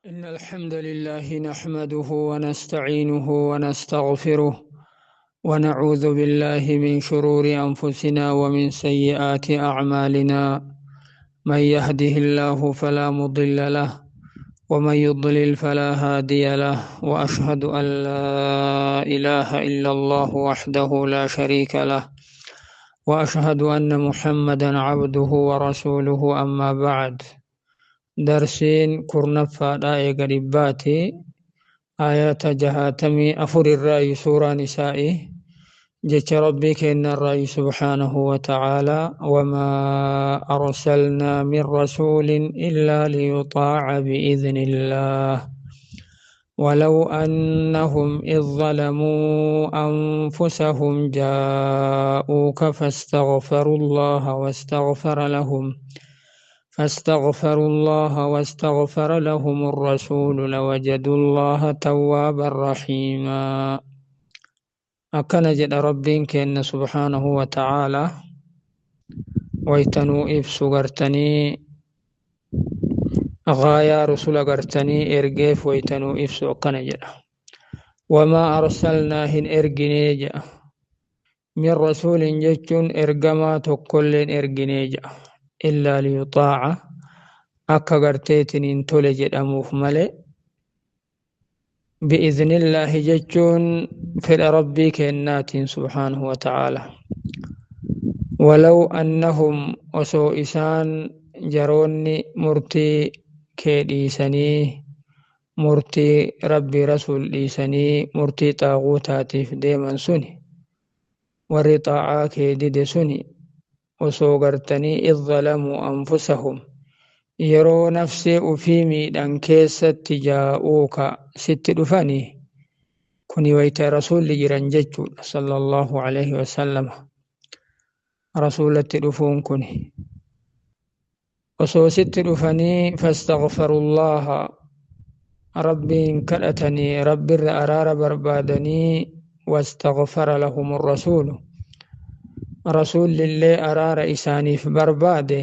إن الحمد لله نحمده ونستعينه ونستغفره ونعوذ بالله من شرور أنفسنا ومن سيئات أعمالنا. من يهده الله فلا مضل له ومن يضلل فلا هادي له، وأشهد أن لا إله إلا الله وحده لا شريك له، وأشهد أن محمدا عبده ورسوله. أما بعد، درسين كرنفا قريباتي آيات جهاتمي أفر الرأي سورة نسائي جت ربي كإن الرأي سبحانه وتعالى: وما أرسلنا من رسول إلا ليطاع بإذن الله ولو أنهم إذ ظلموا أنفسهم جاءوك فاستغفروا الله واستغفر لهم الرسول لوجدوا الله توابا رحيما. Akkana jedha Rabbiin kenna subhaanahu wa ta'aalaa waytanuu ibsu gartanii gaayaa rusula gartanii ergeef waytanuu ibsu akkana jedha: wamaa arsalnaa, hin erginee jedha, min rasuulin jechuun ergamaa tokkolleen erginee jedha, illaa liyuxaaca, akka garteetiniin tole jedhamuuf malee, bi'iznillaahi jechuun fedha Rabbii kennaatiin subhaanahu wa ta'aala. Walaw annahum, osoo isaan jaroonni murtii kee dhiisanii, murtii Rabbii Rasuul dhiisanii murtii xaaguutaatiif deeman suni, warri xaa'aa kee dide suni, osoo gartanii idh zalamuu anfusahum, yeroo nafsee ufii miidhan keessatti, jaa'uuka, sitti dhufanii, kuni wayta Rasuulli jiran jechuudha sallallahu alaihi wasallam. Rasuulatti dhufuun kuni osoo sitti dhufanii, fastaghfarullaha, Rabbiin kadhatanii, Rabbirra araara barbaadanii, wastaghfara lahum rasuulu, Rasuullillee araara isaaniif barbaade,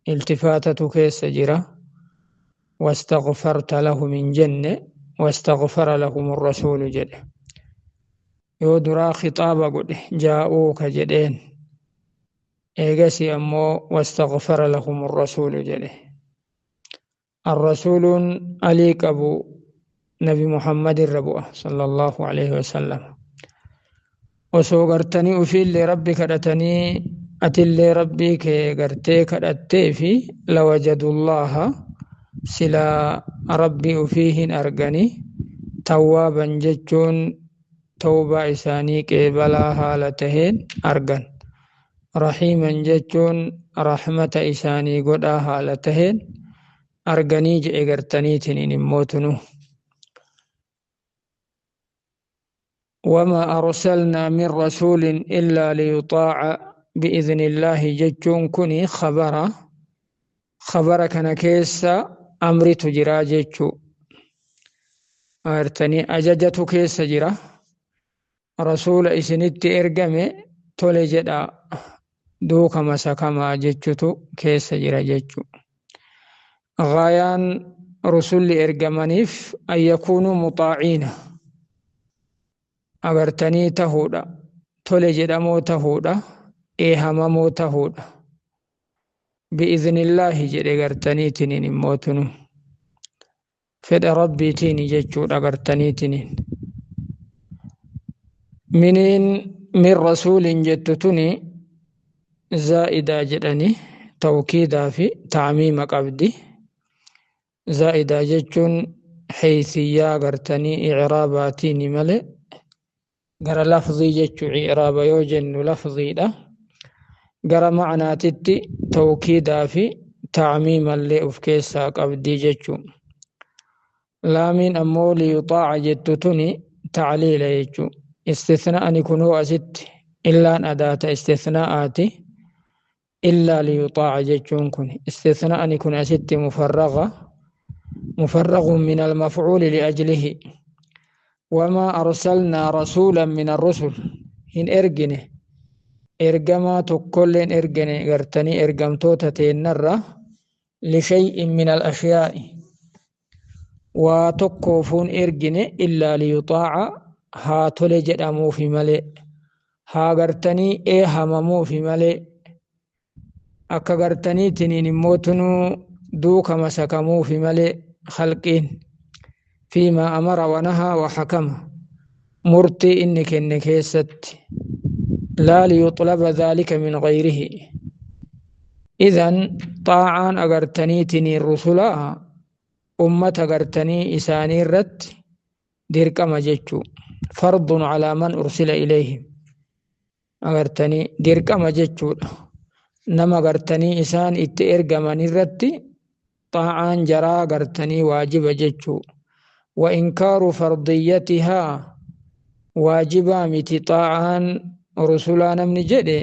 iltifaatatu keessa jira. Wastaghfarta lahum hin jenne, wastaghfara lahum rasuulu jedhe. Yoo duraa khixaaba godhe, jaa'uuka jedheen, eegasi ammoo wastaghfara lahum rasuulu jedhe. Arrasuuluun alii qabu Nabi Muhammad irra bu'a sallallahu alaihi wasallam. Osoo gartanii ufiillee Rabbi kadhatanii, atillee Rabbii kee gartee kadhattee fi, lawajadullaha, silaa Rabbii ufii hin argani, tawwaaban jechuun tawbaa isaanii qeebalaa haala taheen argan, rahiiman jechuun rahmata isaanii godhaa haala taheen arganii jedhe gartaniitiin immootunu. وما أرسلنا من رسول إلا ليطاع بإذن الله jechuun kuni khabara. Khabara kana keessa amritu jira jechuu agartanii, ajajatu keessa jira. Rasuula isinitti ergame tole jedha, duuka masakamaa jechutu keessa jira jechuu. Gaayaan rusulli ergamaniif an yakuunuu muxaaciina agartanii tahuudha, tole jedhamoo tahuudha, eehamamoo tahuudha. Bi'iznillaahi jedhe gartaniitiniin immootunu fedha Rabbiitiin jechuudha gartaniitiniin. Miniin min rasuulin jettu tuni zaa'idaa jedhani, tawkiidaa fi ta'miima qabdi. Zaa'idaa jechuun heysiyyaa gartanii icraabaatiini malee gara lafzii jechuu, icraaba yoo jennu lafziidha. Gara ma'naatitti tawkiidaa fi ta'miimallee uf keessaa qabdii jechuu. Laamiin ammoo liyuxaaca jettu tuni ta'liila jechuu. Istithnaa'ani kunoo asitti illaan adaata istithnaa'aati. Illaa liyuxaaca jechuun kun istithnaa'ani kun asitti mufarraga, mufarragun min almafcuuli liajlihi. Wamaa arsalnaa rasuulan min arrusul, hin ergine ergamaa tokkolleen ergine gartanii ergamtoota teennarra, lishay'in min al ashyaa'i. Waa tokkoofuun ergine illaa liyuxaaca, haa tole jedhamuufi malee, haa gartanii eehamamuufi malee, akka gartaniitiniin immoo tunuu duuka masakamuufi malee. Khalqiin fiimaa amara wanahaa wa hakama, murtii inni kenne keessatti, laa liyuxlaba dhaalika min gayrihi. Idan xaacaan agartaniitiniin rusulaa ummata gartanii isaanii irratti dirqama jechuu, fardun calaa man ursila ilayhim, agartanii dirqama jechuudha. Nama gartanii isaan itti ergaman irratti xaacaan jaraa gartanii waajiba jechuu. Wa inkaaru fardiyyatihaa, waajibaa miti xaacaan rusulaa namni jedhe,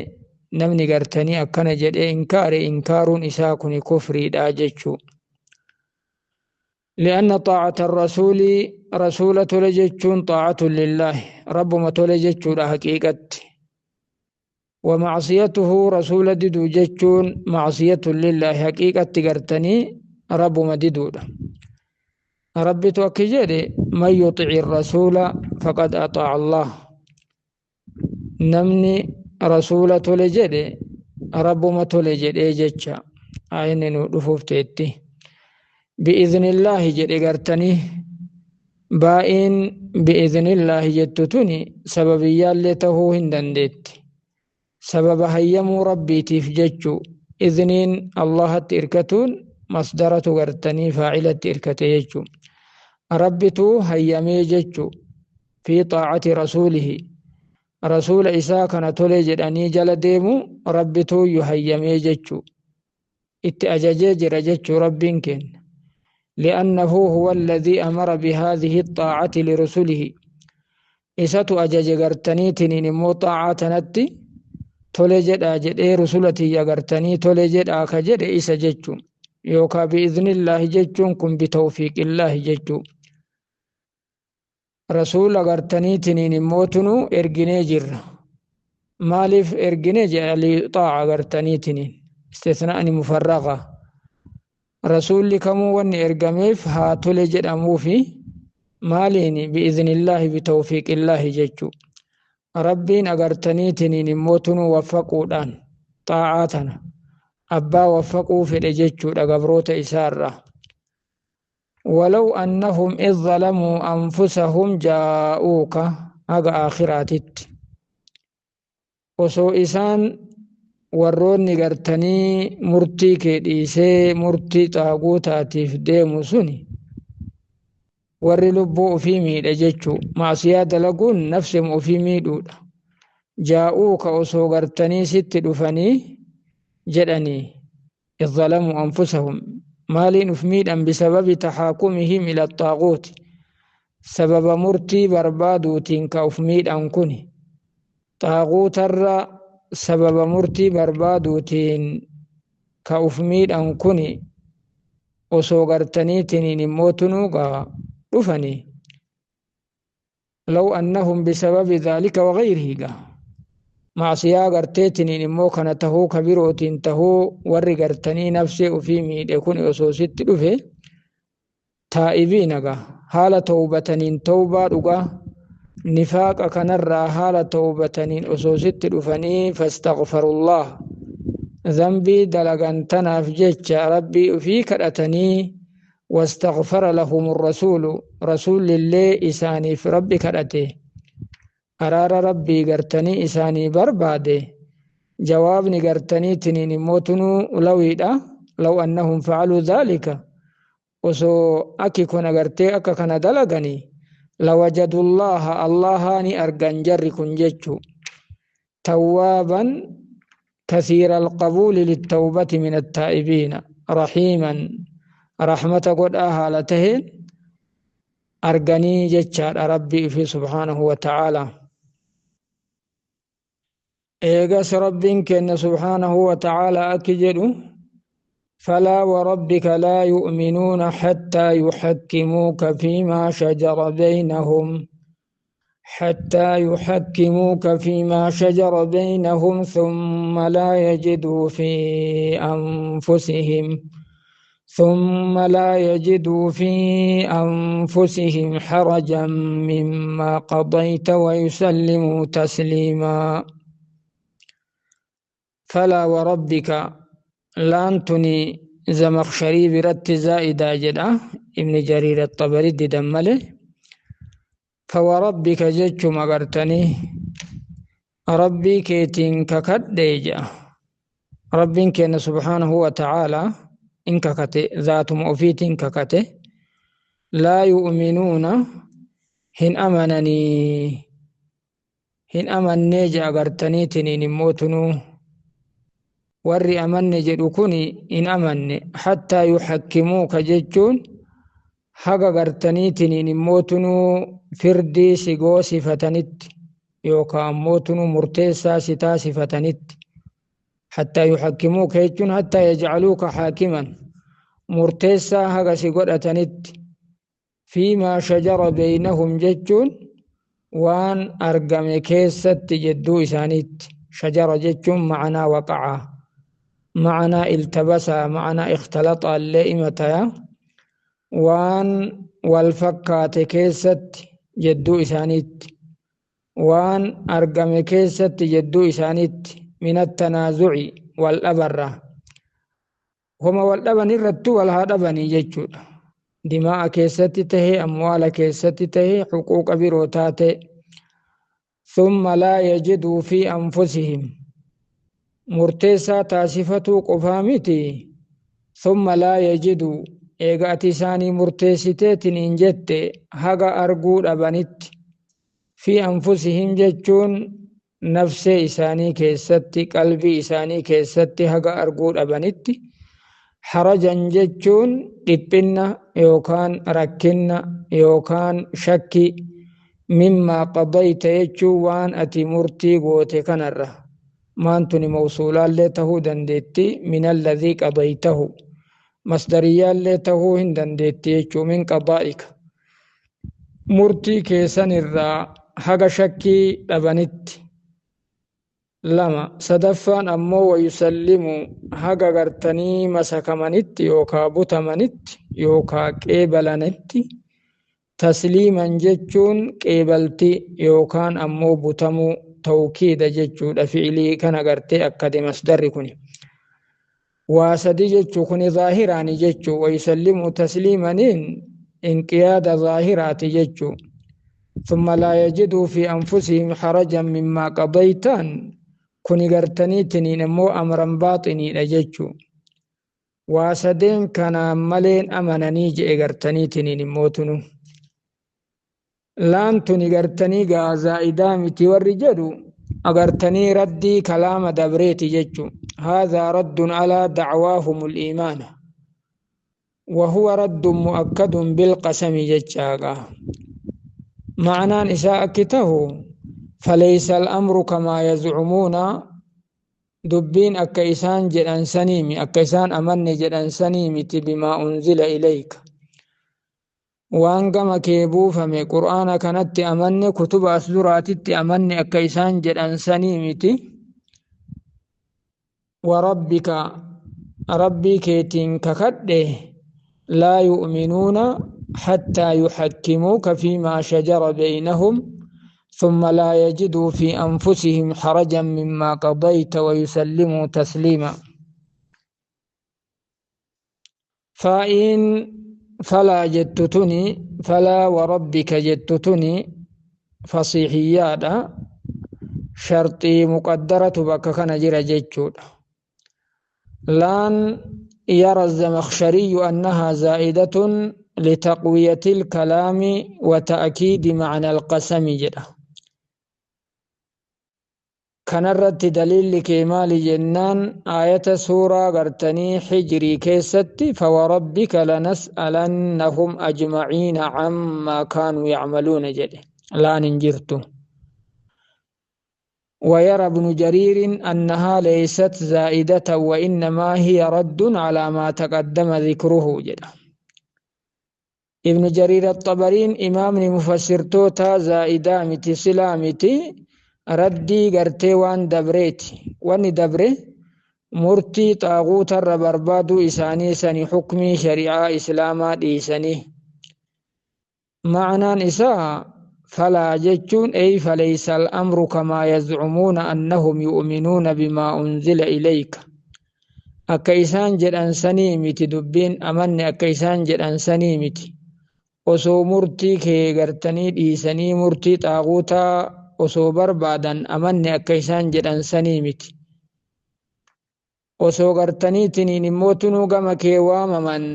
namni gartanii akkana jedhee inkaare, inkaaruun isaa kun kufriidha jechuu. لأن طاعة الرسول، رسول تولجتشون، طاعة لله، رب ما تولجتشون حقيقة. ومعصيته، رسول ددو جتشون، معصية لله، حقيقة تقرتني رب ما ددو. ربي توكجري: من يطع الرسول فقد أطاع الله. نمني رسول تولجري رب ما تولجري جتشا عين نودفوف تيتي. بإذن الله jedhe. Gartanii baa'een بإذن الله jettu tuni sababiyyaallee tahuu hin dandeetti, sababa hayyamuu rabbiitiif jechuu. Izniin Allahatti irkatuun masdaratu gartanii faacilatti irkate jechuu, rabbitu hayyamee jechuu. في طاعة رسوله، rasuula isaa kana tole jedhanii jala deemu rabbitu hayyamee jechuu, itti ajajee jira jechuu rabbiin kenna. لأنه هو الذي أمر بهذه الطاعة لرسله، isatu ajaje gartaniitiniin immoo xaa'aa tanatti tole jedhaa jedhee, rusula tiyya gartanii tole jedhaa ka jedhe isa jechuu. Yookaa بإذن الله jechuun kun بتوفيق الله jechuu. Rasuula gartaniitiniin immoo tunu erginee jirra. Maaliif ergine jedha? Liyuxaaca gartaniitiniin istisnaa'ni mufarraqa. Rasuulli kamuu wanni ergameef haa tole jedhamuufi. Maaliin? بإذن الله، بتوفيق الله jechuu. Rabbiin agartaniitiniin immoo tunuu waffaquudhaan xaa'aa tana abbaa waffaquu fedhe jechuudha gabroota isaarraa. ولو أنهم إذ ظلموا أنفسهم جاءوك haga aakhiraatitti. Osoo isaan warroonni gartanii murtii kee dhiisee murtii xaaguutaatiif deemu suni, warri lubbuu ofii miidhe jechuu, maasiyaa dalaguun nafsima ofii miidhuudha. جاءوك osoo gartanii sitti dhufanii jedhanii. إذ ظلموا أنفسهم, maaliin uf miidhan? بسبب تحاكمهم إلى الطاغوت, sababa murtii barbaaduutiin ka uf miidhan kuni, xaaguutarra sababa murtii barbaaduutiin ka uf miidhan kuni, osoo gartaniitiniin immoo tunuu gaa dhufanii. لو أنهم بسبب ذلك وغيره gaa, macsiyaa garteetiniin immoo kana tahuu kabirootiin tahuu, warri gartanii nafsee ufii miidhe kun osoo sitti dhufe, تائبين gaa, haala tawbataniin, tawbaa dhugaa nifaaqa kanarraa haala tawbataniin osoo sitti dhufanii, فاستغفروا الله, zambii dalagan tanaaf jecha rabbii ufii kadhatanii, واستغفر لهم الرسول, rasuulillee isaaniif rabbi kadhate, araara rabbii gartanii isaanii barbaade. Jawaabni gartaniitiniin immoo tunuu lawiidha. لو أنهم فعلوا ذلك, osoo akki kun agartee akka kana dalaganii, لوجدوا الله, allahaa ni argan jarri kun jechu, توابا كثير القبول للتوبة من التائبين، رحيما, رحمة godhaa haala taheen arganii jechaadha rabbii fi سبحانه وتعالى. Eegas rabbiin kenna سبحانه وتعالى akki jedhu: فلا وربك لا يؤمنون حتى يحكموك فيما شجر بينهم، حتى يحكموك فيما شجر بينهم، ثم لا يجدوا في أنفسهم ثم لا يجدوا في أنفسهم حرجا مما قضيت ويسلموا تسليما. فلا وربك لانتني زمخشري برت زائدة جدا ابن جرير الطبري دمله. فوربك جتش مغرتني ربي كيتين ككديجا ربي كان سبحانه وتعالى إن ككته ذات مؤفيت ككته لا يؤمنون هن أمنني هن أمني جا غرتني تنين موتنو warri amanne jedhu kun hin amanne hattaa yuhakkimuuka jechuun haga gartaniitiniin immootunuu firdii si goosifatanitti yookaan ammootunuu murteessaa si taasifatanitti. Hattaa yuhakkimuuka jechuun hattaa yajcaluuka haakiman murteessaa haga si godhatanitti. Fiimaa shajara beeynahum jechuun waan argame keessatti jedduu isaaniitti. Shajara jechuun ma'anaa waqa'aa, ma'anaa iltabasaa, ma'anaa ikhtalaxaa illee imataya. Waan wal fakkaate keessatti jedduu isaaniitti, waan argame keessatti jedduu isaaniitti. Min attanaazuci wal dhabarra, homa wal dhaban irrattuu wal haa dhabanii jechuudha. Dimaa'a keessatti tahee, amwaala keessatti tahee, xuquuqa biroo taate. Thumma laa yajiduu fi anfusihim murteessaa taasifatuu qofaa miti. Thumma laa yajiduu eega ati isaanii murteessiteetiin hin jette haga arguu dhabanitti. Fi anfusihim jechuun nafsee isaanii keessatti, qalbii isaanii keessatti haga arguu dhabanitti. Harajan jechuun dhiphinna yookaan rakkinna yookaan shakki. Mimmaa qadayta jechuun waan ati murtii goote kanarra. Maantuni mawsuulaallee tahuu dandeetti, min alladhii qadaytahu masdariyyaallee tahuu hin dandeetti jechuu. Min qadaa'ika murtii keessanirraa haga shakkii dhabanitti. Lama sadaffaan ammoo wayusallimu haga gartanii masakamanitti yookaa butamanitti yookaa qeebalanitti. Tasliiman jechuun qeebalti yookaan ammoo butamuu, tawkiida jechuudha. Fi'ilii kana gartee akka masdarri kuni waa sadi jechuu kuni zaahiraani jechuu. Wayusallimu tasliimaniin inqiyaada zaahiraati jechuu. ثم لا يجدوا في أنفسهم حرجا مما قضيتان kuni gartaniitiniin immoo amran baaxiniidha jechuu. Waa sadeen kanaan maleen amananii je'e gartaniitiniin immootunu. Laan tuni gartanii gaa zaa'idaa miti warri jedhu agartanii raddii kalaama dabreeti jechuu. Haadhaa raddun alaa dacwaahum liimaana وهو رد مؤكد بالقسم جتشاغا. معنى إساء كته فليس الأمر كما يزعمون دبين أكا إسان جدن سنيمي، أكا إسان أمن جدن سنيمي بما أنزل إليك وان قام كيبو فمي قرآن كانت أمن كتب أسدرات أمن أكا إسان جدن سنيمي. وربك ربي كيتين ككده لا يؤمنون حتى يحكموك فيما شجر بينهم ثم لا يجدوا في أنفسهم حرجا مما قضيت ويسلموا تسليما. فإن فلا جتتني فلا وربك جتتني فصيحيات شرطي مقدرة بك كان جرى جتشود. لان يرى الزمخشري أنها زائدة لتقوية الكلام وتأكيد معنى القسم جدا. كنرت دليل كمال جنان آية سورة غرتني حجري كيستي فوربك لنسألنهم أجمعين عما كانوا يعملون جده لا ننجرت. ويرى ابن جرير أنها ليست زائدة وإنما هي رد على ما تقدم ذكره جدا. ابن جرير الطبرين إمام مفسر توتا زائدة متي سلامتي ردي غرتي وان دبريتي وان دبري Murtii xaaguutarra barbaaduu isaanii sani xukmii shari'aa islaamaa dhiisanii. Ma'anaan isaa falaa jechuun ey falaysa al'amru kamaa yazcumuuna annahum yu'minuuna bimaa unzila ilayka. Akka isaan jedhan sanii miti dubbiin amanne, akka isaan jedhan sanii miti. Osoo murtii kee gartanii dhiisanii murtii xaaguutaa osoo barbaadan amanne akka isaan jedhan sanii miti. Osoo gartaniitiniin immoo tunuu gama kee waamaman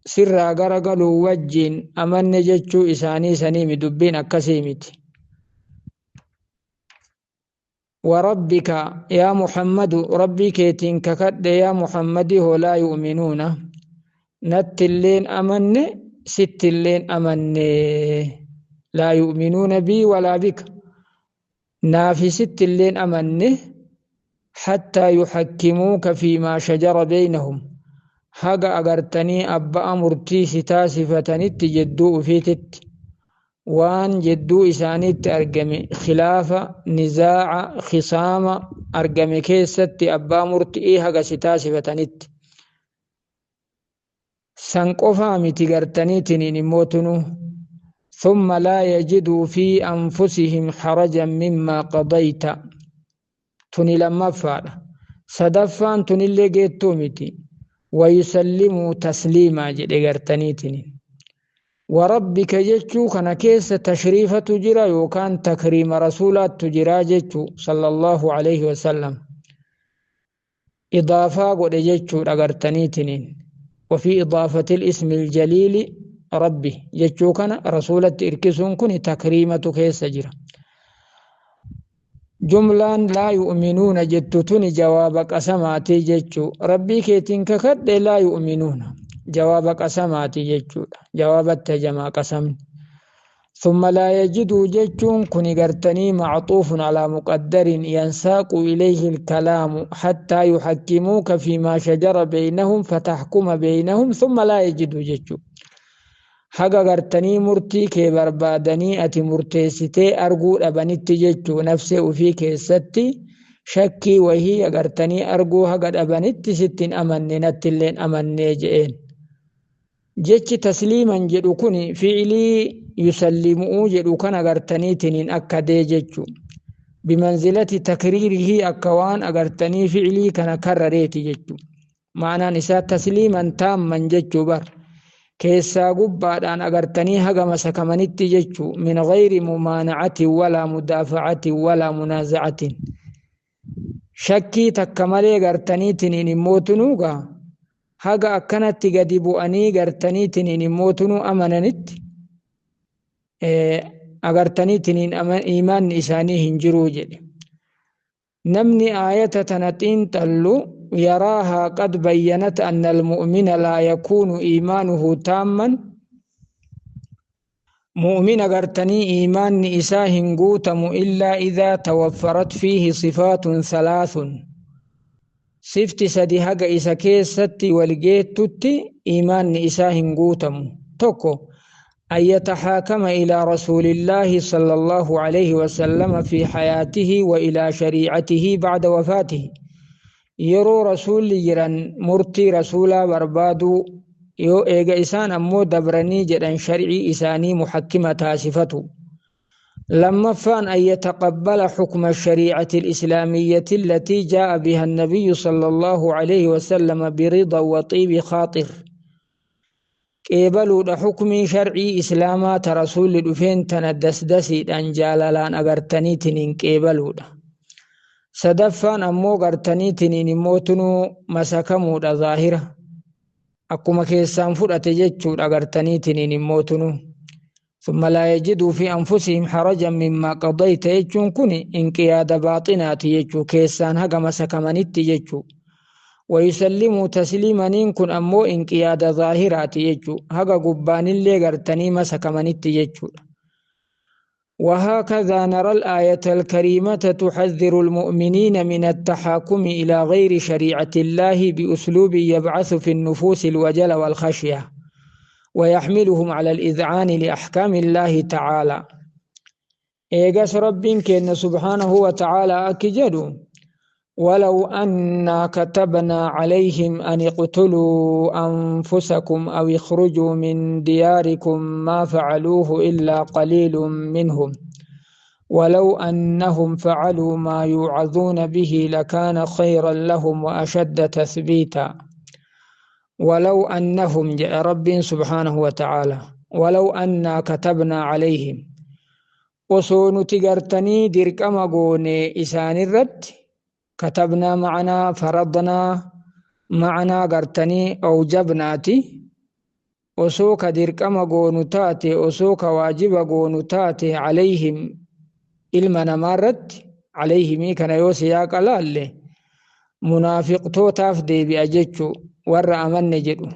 sirraa gara galuu wajjiin amanne jechuu isaanii sanii dubbiin akkasii miti. وربك يا محمد، ربي كيتين ككد يا محمد، هو لا يؤمنون، نت اللين أمن ست اللين أمن، لا يؤمنون بي ولا بك، نافي ست اللين أمن، حتى يحكموك فيما شجر بينهم، haga agartanii abba'a murtii si taasifatanitti jedduu ufiititti waan jedduu isaaniitti argame, khilaafa, nizaaca, khisaama argame keessatti abbaa murtii haga si taasifatanitti. San qofaa miti gartaniitiniin immootunu ثم لا يجدوا في أنفسهم حرجا مما قضيت. Tuni lammaffaadha. Sadaffaan tunillee geettuu miti. ويسلموا تسليما jedhe gartaniitiniin. وربك jechuu kana keessa tashriifatu jira yookaan takriima rasuulaattu jira jechuu صلى الله عليه وسلم. Idaafaa godhe jechuudha gartaniitiniin. وفي إضافة الاسم الجليل ربي jechuu kana rasuulatti irkisuun kun takriimatu keessa jira. Jumlaan لا يؤمنون jettu tuni jawaaba qasamaatii jechuu. Rabbii keetiin kakadhe لا يؤمنون jawaaba qasamaatii jechuudha. Jawaabatti hajamaa qasamni. ثم لا يجدوا jechuun kuni gartanii معطوف على مقدر ينساق إليه الكلام، حتى يحكموك فيما شجر بينهم فتحكم بينهم ثم لا يجدوا jechuu. Haga gartanii murtii kee barbaadanii ati murteessitee arguu dhabanitti jechuu, nafsee ufii keessatti shakkii wahii agartanii arguu haga dhabanitti sittin amanne nattilleen amannee je'een. Jechi تسليما jedhu kun fi'ilii يسلموا jedhu kan agartaniitiniin akka dee jechuu. بمنزلة تكريره, akka waan agartanii fi'ilii kana karrareeti jechuu. Ma'anaan isaa تسليما تاما jechuu bar. Keessaa gubbaadhaan agartanii haga masakamanitti jechuu, من غير ممانعة ولا مدافعة ولا منازعة. Shakkii takka malee gartaniitiniin immootunuugaa haga akkanatti gadi bu'anii gartaniitiniin immootunuu amananitti agartaniitiniin imaanni isaanii hin jiruu jedhe. Namni aayata tana xiinxallu يراها قد بينت أن المؤمن لا يكون إيمانه تاما، مؤمن gartanii iimaanni isaa hin guutamu، إلا إذا توفرت فيه صفات ثلاث، sifti sadi haga isa keessatti walgeettutti iimaanni isaa hin guutamu. Tokko, أن يتحاكم إلى رسول الله صلى الله عليه وسلم في حياته وإلى شريعته بعد وفاته. Yeroo rasuulli jiran murtii rasuulaa barbaaduu, yoo eega isaan ammoo dabranii jedhan sharcii isaanii muhakkima taasifatu. Lammaffaan, أن يتقبل حكم الشريعة الإسلامية التي جاء بها النبي صلى الله عليه وسلم برضا وطيب خاطر، qeebaluudha xukmii sharcii islaamaa ta rasuulli dhufeen tana dasdasiidhaan jaalalaan agartaniitiniin qeebaluudha. Sadaffaan ammoo gartaniitiniin immoo tunuu masakamuudha, zaahira akkuma keessaan fudhate jechuudha agartaniitiniin immoo tunuu. ثم لا يجدوا في أنفسهم حرجا مما قضيت jechuun kun inqiyaada baaxinaati jechuu, keessaan haga masakamanitti jechuu. ويسلموا تسليما kun ammoo inqiyaada zaahiraati jechuu, haga gubbaanillee gartanii masakamanitti jechuudha. وهكذا نرى الآية الكريمة تحذر المؤمنين من التحاكم إلى غير شريعة الله بأسلوب يبعث في النفوس الوجل والخشية ويحملهم على الإذعان لأحكام الله تعالى. Eegas rabbiin keenya سبحانه وتعالى akki jedhu. ولو أنا كتبنا عليهم أن اقتلوا أنفسكم أو اخرجوا من دياركم ما فعلوه إلا قليل منهم ولو أنهم فعلوا ما يوعظون به لكان خيرا لهم وأشد تثبيتا. ولو أنهم جاء رب سبحانه وتعالى ولو أنا كتبنا عليهم osoo nuti gartanii dirqama goone isaanirratti katabnaa ma'anaa faradnaa ma'anaa gartanii awjabnaati osoo ka dirqama goonu taate osoo ka waajiba goonu taate calayhim ilma namaarratti calayhimii kana yoo siyaaqa laalle munaafiqtootaaf deebi'a jechuu warra amanne jedhu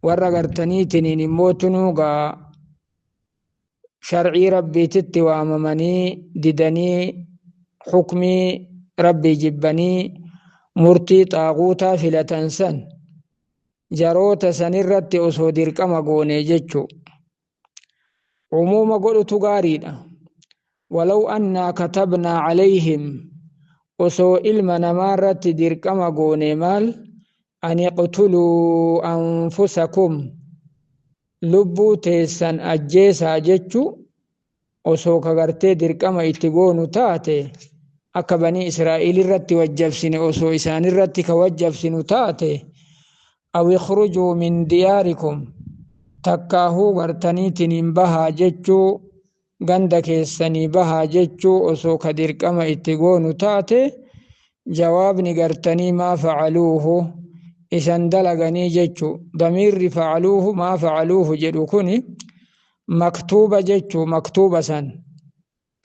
warra gartaniitiniin immoo tunuu gaa sharcii rabbiititti waamamanii didanii xukmii rabbii jibbanii murtii xaaguutaa filatan san jaroota sanirratti osoo dirqama goone jechuu umuuma godhutu gaariidha. Walaw annaa katabnaa calayhim osoo ilma namaarratti dirqama goone maal an iqtuluu anfusakum lubbuu teessan ajjeesaa jechu osoo ka gartee dirqama itti goonu taate akka banii Israa'iil irratti wajjabsine osoo isaan irratti ka wajjabsinu taate aw ikhrujuu min diyaarikum takkaahuu gartaniitiin bahaa jechuu ganda keessanii bahaa jechuu osoo ka dirqama itti goonu taate jawaabni gartanii maa facaluuhu isan dalaganii jechu damiirri facaluuhu maa facaluuhu jedhu kuni maktuuba jechu maktuuba san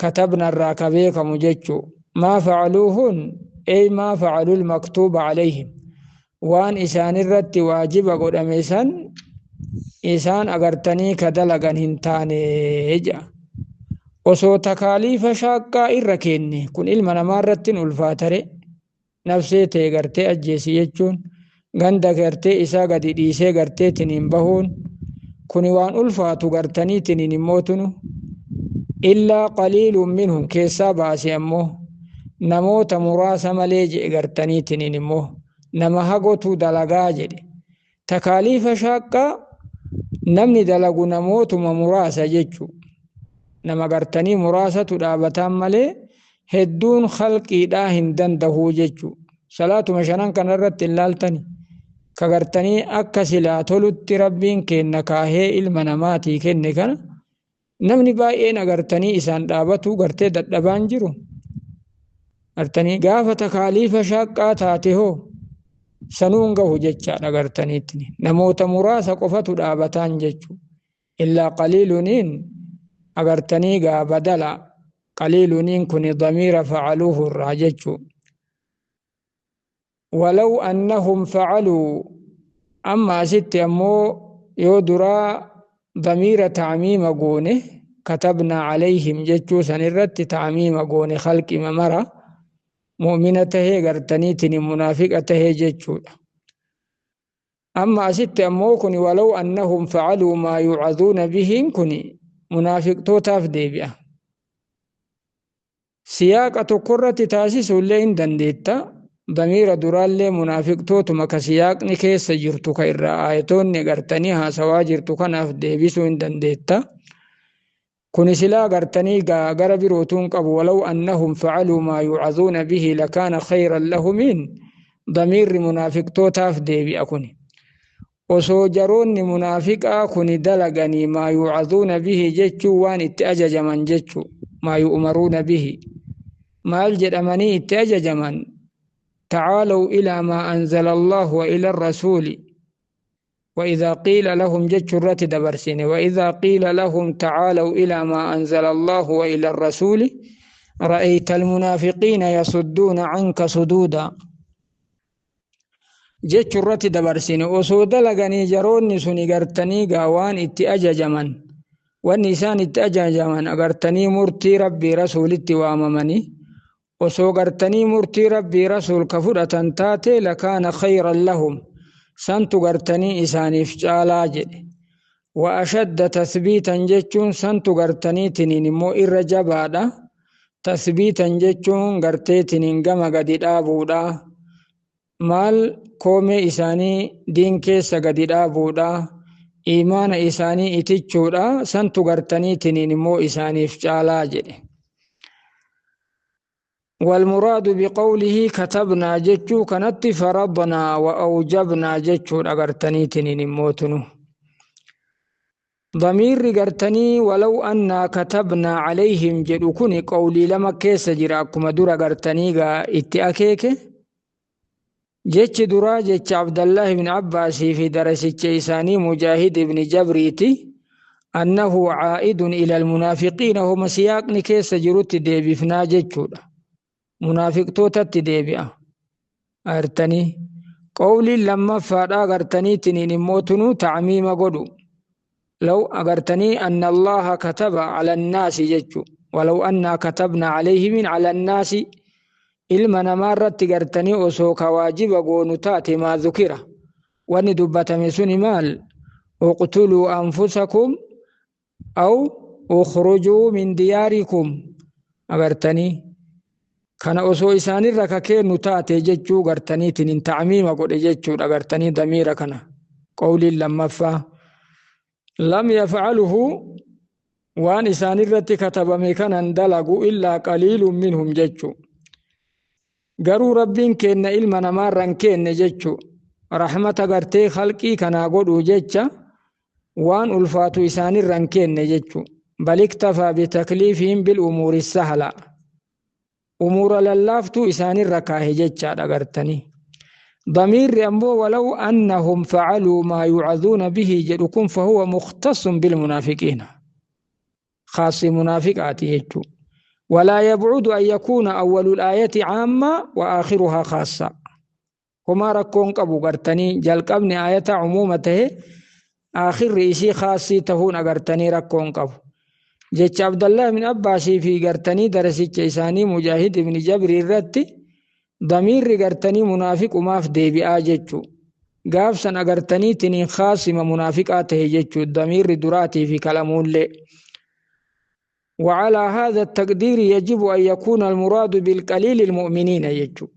katabnarraa ka beekamu jechu maa facaluuhun ey maa facalul maktuuba calayhim waan isaanirratti waajiba godhame san isaan agartanii ka dalagan hin taane jedha. Osoo takaaliifa shaaqqaa irra kenne kun ilma namaarratti ulfaatare nafsee ta'e gartee ajjeesi jechuun ganda gartee isaa gadi dhiisee gartee tiniin bahuun kuni waan ulfaatu gartanii tiniin immoo tunu illaa qaliilun minhum keessaa baase ammoo namoota muraasa malee jedhe gartanii tiniin immoo nama hagotu dalagaa jedhe. Takaaliifa shaaqqaa namni dalagu namootuma muraasa jechuu nama gartanii muraasatu dhaabataan malee hedduun khalqiidhaa hin dandahuu jechuu. Salaatuma shanan kanarratti hin laaltani ka gartanii akka silaa tolutti rabbiin kenna kaahee ilma namaatii kenne kana namni baay'een agartanii isaan dhaabatu gartee dadhabaan jiru. Gartanii gaafa takaaliifa shaaqqaa taate hoo sanuun gahu jechaadha gartaniitti namoota muraasa qofatu dhaabataan jechuu. Illaa qaliiluniin agartanii gaa badala qaliiluniin kun damiira facaluuhu irraa jechuu. Walaw annahum facaluu amma asitti ammoo yoo duraa damiira tacmiima goone katabnaa calayhim jechuu san irratti tacmiima goone khalqima mara mu'mina tahee gartaniitiin munaafiqa tahee jechuudha. Amma asitti ammoo kun walaw annahum facaluu maa yuucaduuna bihiin kun munaafiqtootaaf deebi'a. Siyaaqa tokkorratti taasisuullee hin dandeetta. Damiira duraallee munaafiqtootuma ka siyaaqni keessa jirtu ka irraa aayatoonni gartanii haasawaa jirtu kanaaf deebisuu hin dandeetta. Kuni silaa gartanii gara birootuun qabu walaw annahum facaluu maa yuucaduuna bihi lakaana khayran lahumiin damiirri munaafiqtootaaf deebi'a kuni. Osoo jaroonni munaafiqaa kuni dalaganii maa yuucaduuna bihi jechuu waan itti ajajaman jechuu maa yu'maruuna bihi maal jedhamanii itti ajajaman تعالوا إلى ما أنزل الله وإلى الرسول وإذا قيل لهم جتشرة دبرسين وإذا قيل لهم تعالوا إلى ما أنزل الله وإلى الرسول رأيت المنافقين يصدون عنك صدودا جتشرة دبرسين أسود لغني جرون سني غرتني غاوان اتأججمن والنسان اتأججمن أغرتني مرتي ربي رسول اتواممني osoo gartanii murtii rabbii rasuul ka fudhatan taate lakaana khayran lahum santu gartanii isaaniif caalaa jedhe. Wa ashadda tathbiitan jechuun santu gartanii tiniin immoo irra jabaadha. Tasbiitan jechuun garteetiniin gama gadi dhaabuudha. Maal koomee isaanii diin keessa gadi dhaabuudha. Iimaana isaanii itichuudha. Santu gartaniitiniin immoo isaaniif caalaa jedhe. والمراد بقوله كتبنا جتشو كانت فرضنا وأوجبنا جتشو أغرتني موتنو ضمير غرتني ولو أنا كتبنا عليهم جدو كوني قولي لما كيس جراكم دور غرتني غا اتأكيك جتش درا جتش عبد الله بن عباس في درس إساني مجاهد بن جبريتي أنه عائد إلى المنافقين هم سياق كيس جروت ديبفنا جتشو munaafiqtootatti deebi'a. Agartanii qawliin lammaffaadhaa agartaniitiniin immoo tunuu tacmiima godhu. Law agartanii anna Allaha kataba cala annaasi jechu. Walaw annaa katabna calayhimin cala annaasi ilma namaa irratti gartanii osoo ka waajiba goonu taate maa dhukira. Wanni dubbatame suni maal? Uqtuluu anfusakum aw ukhrujuu min diyaarikum. Agartanii kana osoo isaanirra ka kennu taate jechuu gartaniitiin tacmiima godhe jechuudha gartanii damiira kana qawliin lammaffaa lam yafcaluhu waan isaanirratti katabame kanan dalagu illaa qaliilun minhum jechuu garuu rabbiin kenna ilma namaarran kenne jechuu rahmata gartee khalqii kanaa godhuu jecha waan ulfaatu isaanirran kenne jechuu bal iktafaa bitakliifihim bilumuuri sahla umuura lallaaftuu isaanirra kaahe jechaadha gartanii. ضمير أمو ولو أنهم فعلوا ما يوعظون به جدكم فهو مختص بالمنافقين خاص منافقات يجو ولا يبعد أن يكون أول الآية عامة وآخرها خاصة هما ركون قبو غرتني جلقبني آية عمومته آخر رئيسي خاصي تهون أغرتني ركون قبو jecha Abdallah bin Abbaasii fi gartanii darasicha isaanii Mujaahid ibn Jabri irratti damiirri gartanii munaafiqumaaf deebi'aa jechuu gaafsan agartanii tiniin khaasima munaafiqaa tahe jechuu damiirri duraatii fi kalamuullee. وعلى هذا التقدير يجب أن يكون المراد بالقليل المؤمنين يجو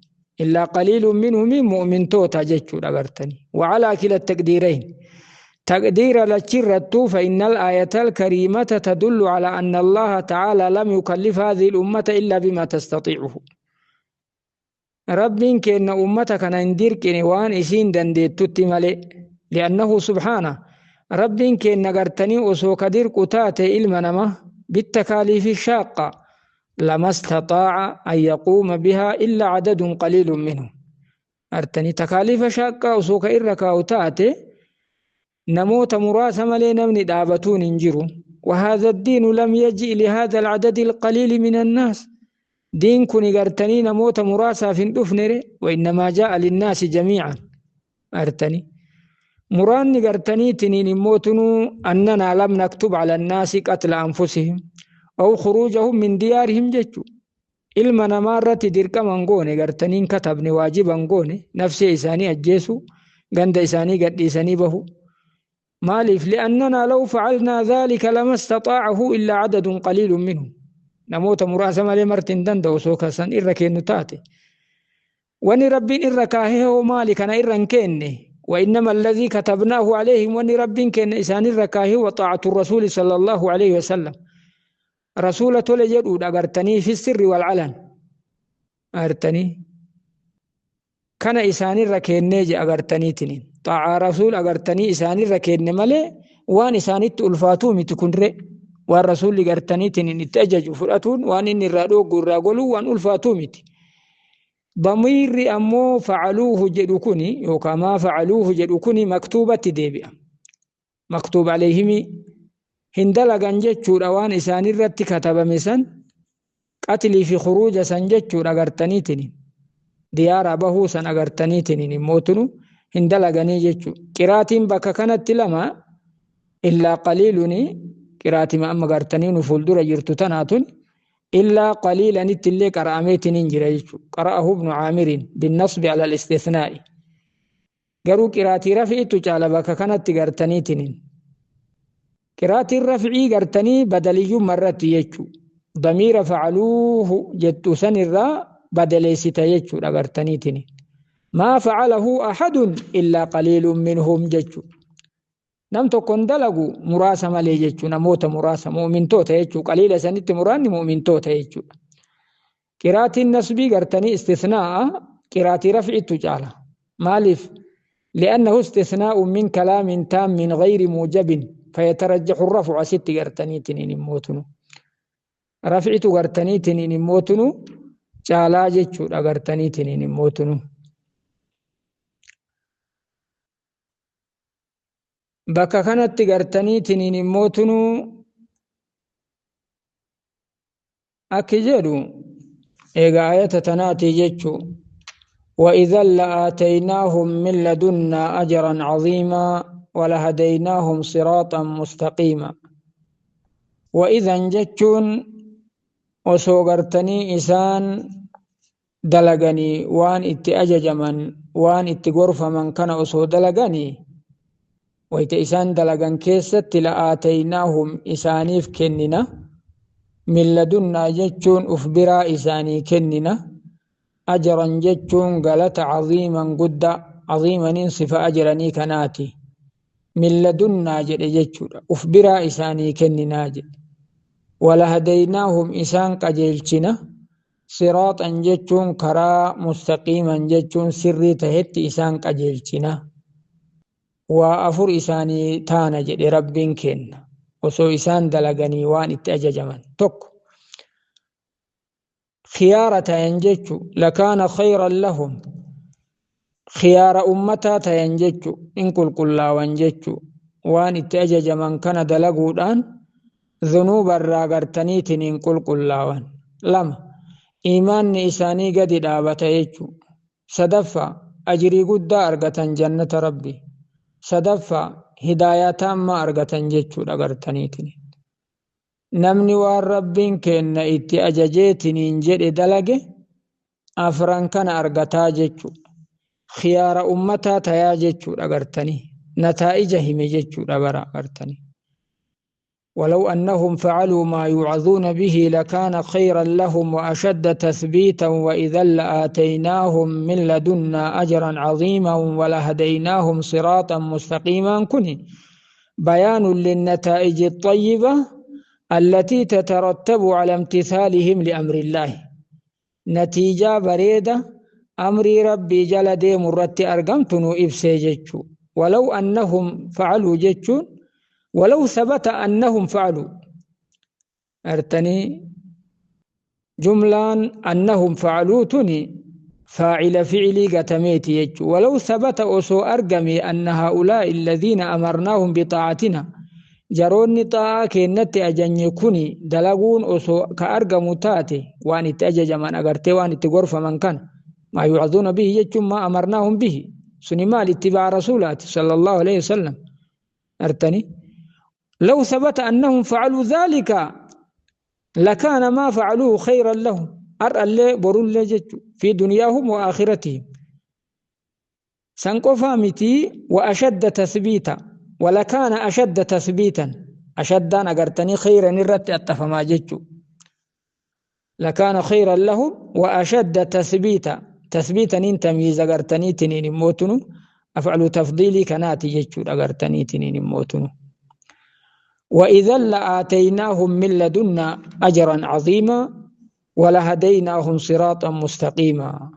إلا قليل منهم مؤمن توتا جتشو أغرتني وعلى كلا التقديرين تقدير لتشرت فإن الآية الكريمة تدل على أن الله تعالى لم يكلف هذه الأمة إلا بما تستطيعه. رب كأن أمتك نندير كنوان إسين دنديت تتملئ لأنه سبحانه رب كأن قرتني أسو كدير قتات إلمنما بالتكاليف الشاقة لما استطاع أن يقوم بها إلا عدد قليل منهم. أرتني تكاليف شاقة أسو كإركا أتاتي نموت مراث ملي نمني دابتون انجرو وهذا الدين لم يجئ لهذا العدد القليل من الناس دين كوني قرتني نموت مراثا في الدفنر وإنما جاء للناس جميعا أرتني مراني قرتني تنين موتنو أننا لم نكتب على الناس قتل أنفسهم أو خروجهم من ديارهم جتشو إلما نمارة درك منغوني قرتنين كتبني واجبا غوني نفسي إساني أجيسو غند إساني قد إساني بهو مالف لأننا لو فعلنا ذلك لما استطاعه إلا عدد قليل منهم نموت مراسم لمرتين دند وسوكا سن إركين تاتي وني ربين إركاهه مالك أنا إرنكيني وإنما الذي كتبناه عليهم وني ربين كن إسان إركاهه وطاعة الرسول صلى الله عليه وسلم رسولة لجدود أغرتني في السر والعلن أغرتني كان إسان إركيني أغرتني تنين طاعة رسول أغرتني إساني ركين ملي وان إساني تلفاتو متكون ري والرسول أغرتني تنين اتأجج فرأتون وان إني رادو قراغلو وان ألفاتو مت ضمير أمو فعلوه جدوكني وكما فعلوه جدوكني مكتوبة ديبئة مكتوب عليهم هندلغان جتشور وان إساني رت كتب مسن قتلي في خروج سن جتشور أغرتني تنين ديار بهو سن أغرتني تنين موتنو هندلغني جتشو قراتين بكا كانت لما إلا قليلني قراتي ما أما قرتني نفول دور جرت تناتن إلا قليلا نتلي قرأميت ننجر جتشو قرأه ابن عامر بالنصب على الاستثناء قروا قراتي رفعي تجعل بكا كانت قرتني تنين قراتي الرفعي قرتني بدلي مرت يجتشو Damiira facaluuhu jettu sanirraa badaleessita jechuudha gartaniitiin. Maa facalahu axadun illaa qaliilun minhum jechuu. Nam tokko hin dalagu muraasa malee jechuu, namoota muraasa mu'mintoota jechuu, qaliila sanitti muraanni mu'mintoota jechuudha. Qiraatiin nasbii gartanii istisnaa'a qiraatii raf'ittu caala. Maaliif? لأنه استثناء من كلام تام من غير موجب فيترجح الرفع ست قرتني تنين موتنو رفعت قرتني تنين موتنو caalaa jechuudha gartaniitiin immootunu. Bakka kanatti gartaniitiin immootunu akki jedhu egaa ayata tanaati jechuu. وإذا لآتيناهم من لدنا أجرا عظيما ولهديناهم صراطا مستقيما. وإذا جتشون osoo gartanii isaan dalaganii waan itti ajajaman waan itti gorfaman kana osoo dalaganii wayta isaan dalagan keessatti la'aataynaahum isaaniif kennina, min ladunnaa jechuun uf biraa isaanii kennina, ajran jechuun galata caziiman guddaa, caziimaniin sifa ajranii kanaati, min ladunnaa jedhe jechuudha, uf biraa isaanii kenninaa jedhe. ولهديناهم إسان قجيلشنا صراطا جتشون كرا مستقيما جتشون سري تهت إسان قجيلشنا وأفر إساني تانا جد ربين كن وسو إسان دلغني وان اتأججمن تك خيارة ينجتشو لكان خيرا لهم خيار أمتا تينجتشو إن كل كلا وانجتشو وان اتأججمن كان دلغودان ذنوب الراغرتنيتين قل قلاوان. لما إيمان إساني قد دابت يجو. صدفة أجري قد أرغتن جنة ربي. صدفة هداية تامة أرغتن جيتشو أغرتنيتين. نمني والربين كأن إتي أججيتين جد دلقه أفران كان أرغتا جيتشو. خيار أمتا تيا جيتشو أغرتني. نتائجهم جيتشو أغرتني. ولو أنهم فعلوا ما يوعظون به لكان خيرا لهم وأشد تثبيتا وإذا لآتيناهم من لدنا أجرا عظيما ولهديناهم صراطا مستقيما. كن بيان للنتائج الطيبة التي تترتب على امتثالهم لأمر الله. نتيجة بريدة أمر ربي جل ديم الرت أرقمتنو إبسي جتشو. ولو أنهم فعلوا جتشو ولو ثبت أنهم فعلوا أرتني جملان أنهم فعلوا تني فاعل فعلي قتميتي يجو. ولو ثبت أسو أرقمي أن هؤلاء الذين أمرناهم بطاعتنا جروني طاعة كنت أجني كوني دلقون أسو كأرقمو تاتي وأن تأجج من أغرتي وأن تغرف من كان ما يوعظون به يجو ما أمرناهم به سنما لاتباع رسولات صلى الله عليه وسلم. أرتني لو ثبت أنهم فعلوا ذلك لكان ما فعلوه خيرا لهم أرى اللي بروا اللي في دنياهم وآخرتهم سنقفامتي وأشد تثبيتا ولكان أشد تثبيتا أشد أقرتني خيرا الرت أتفما جتشو لكان خيرا لهم وأشد تثبيتا تثبيتا إن تمييز أقرتني تنين موتنو أفعل تفضيلي كناتي جتشو أقرتني تنين موتنو. وإذا لآتيناهم من لدنا أجرا عظيما ولهديناهم صراطا مستقيما.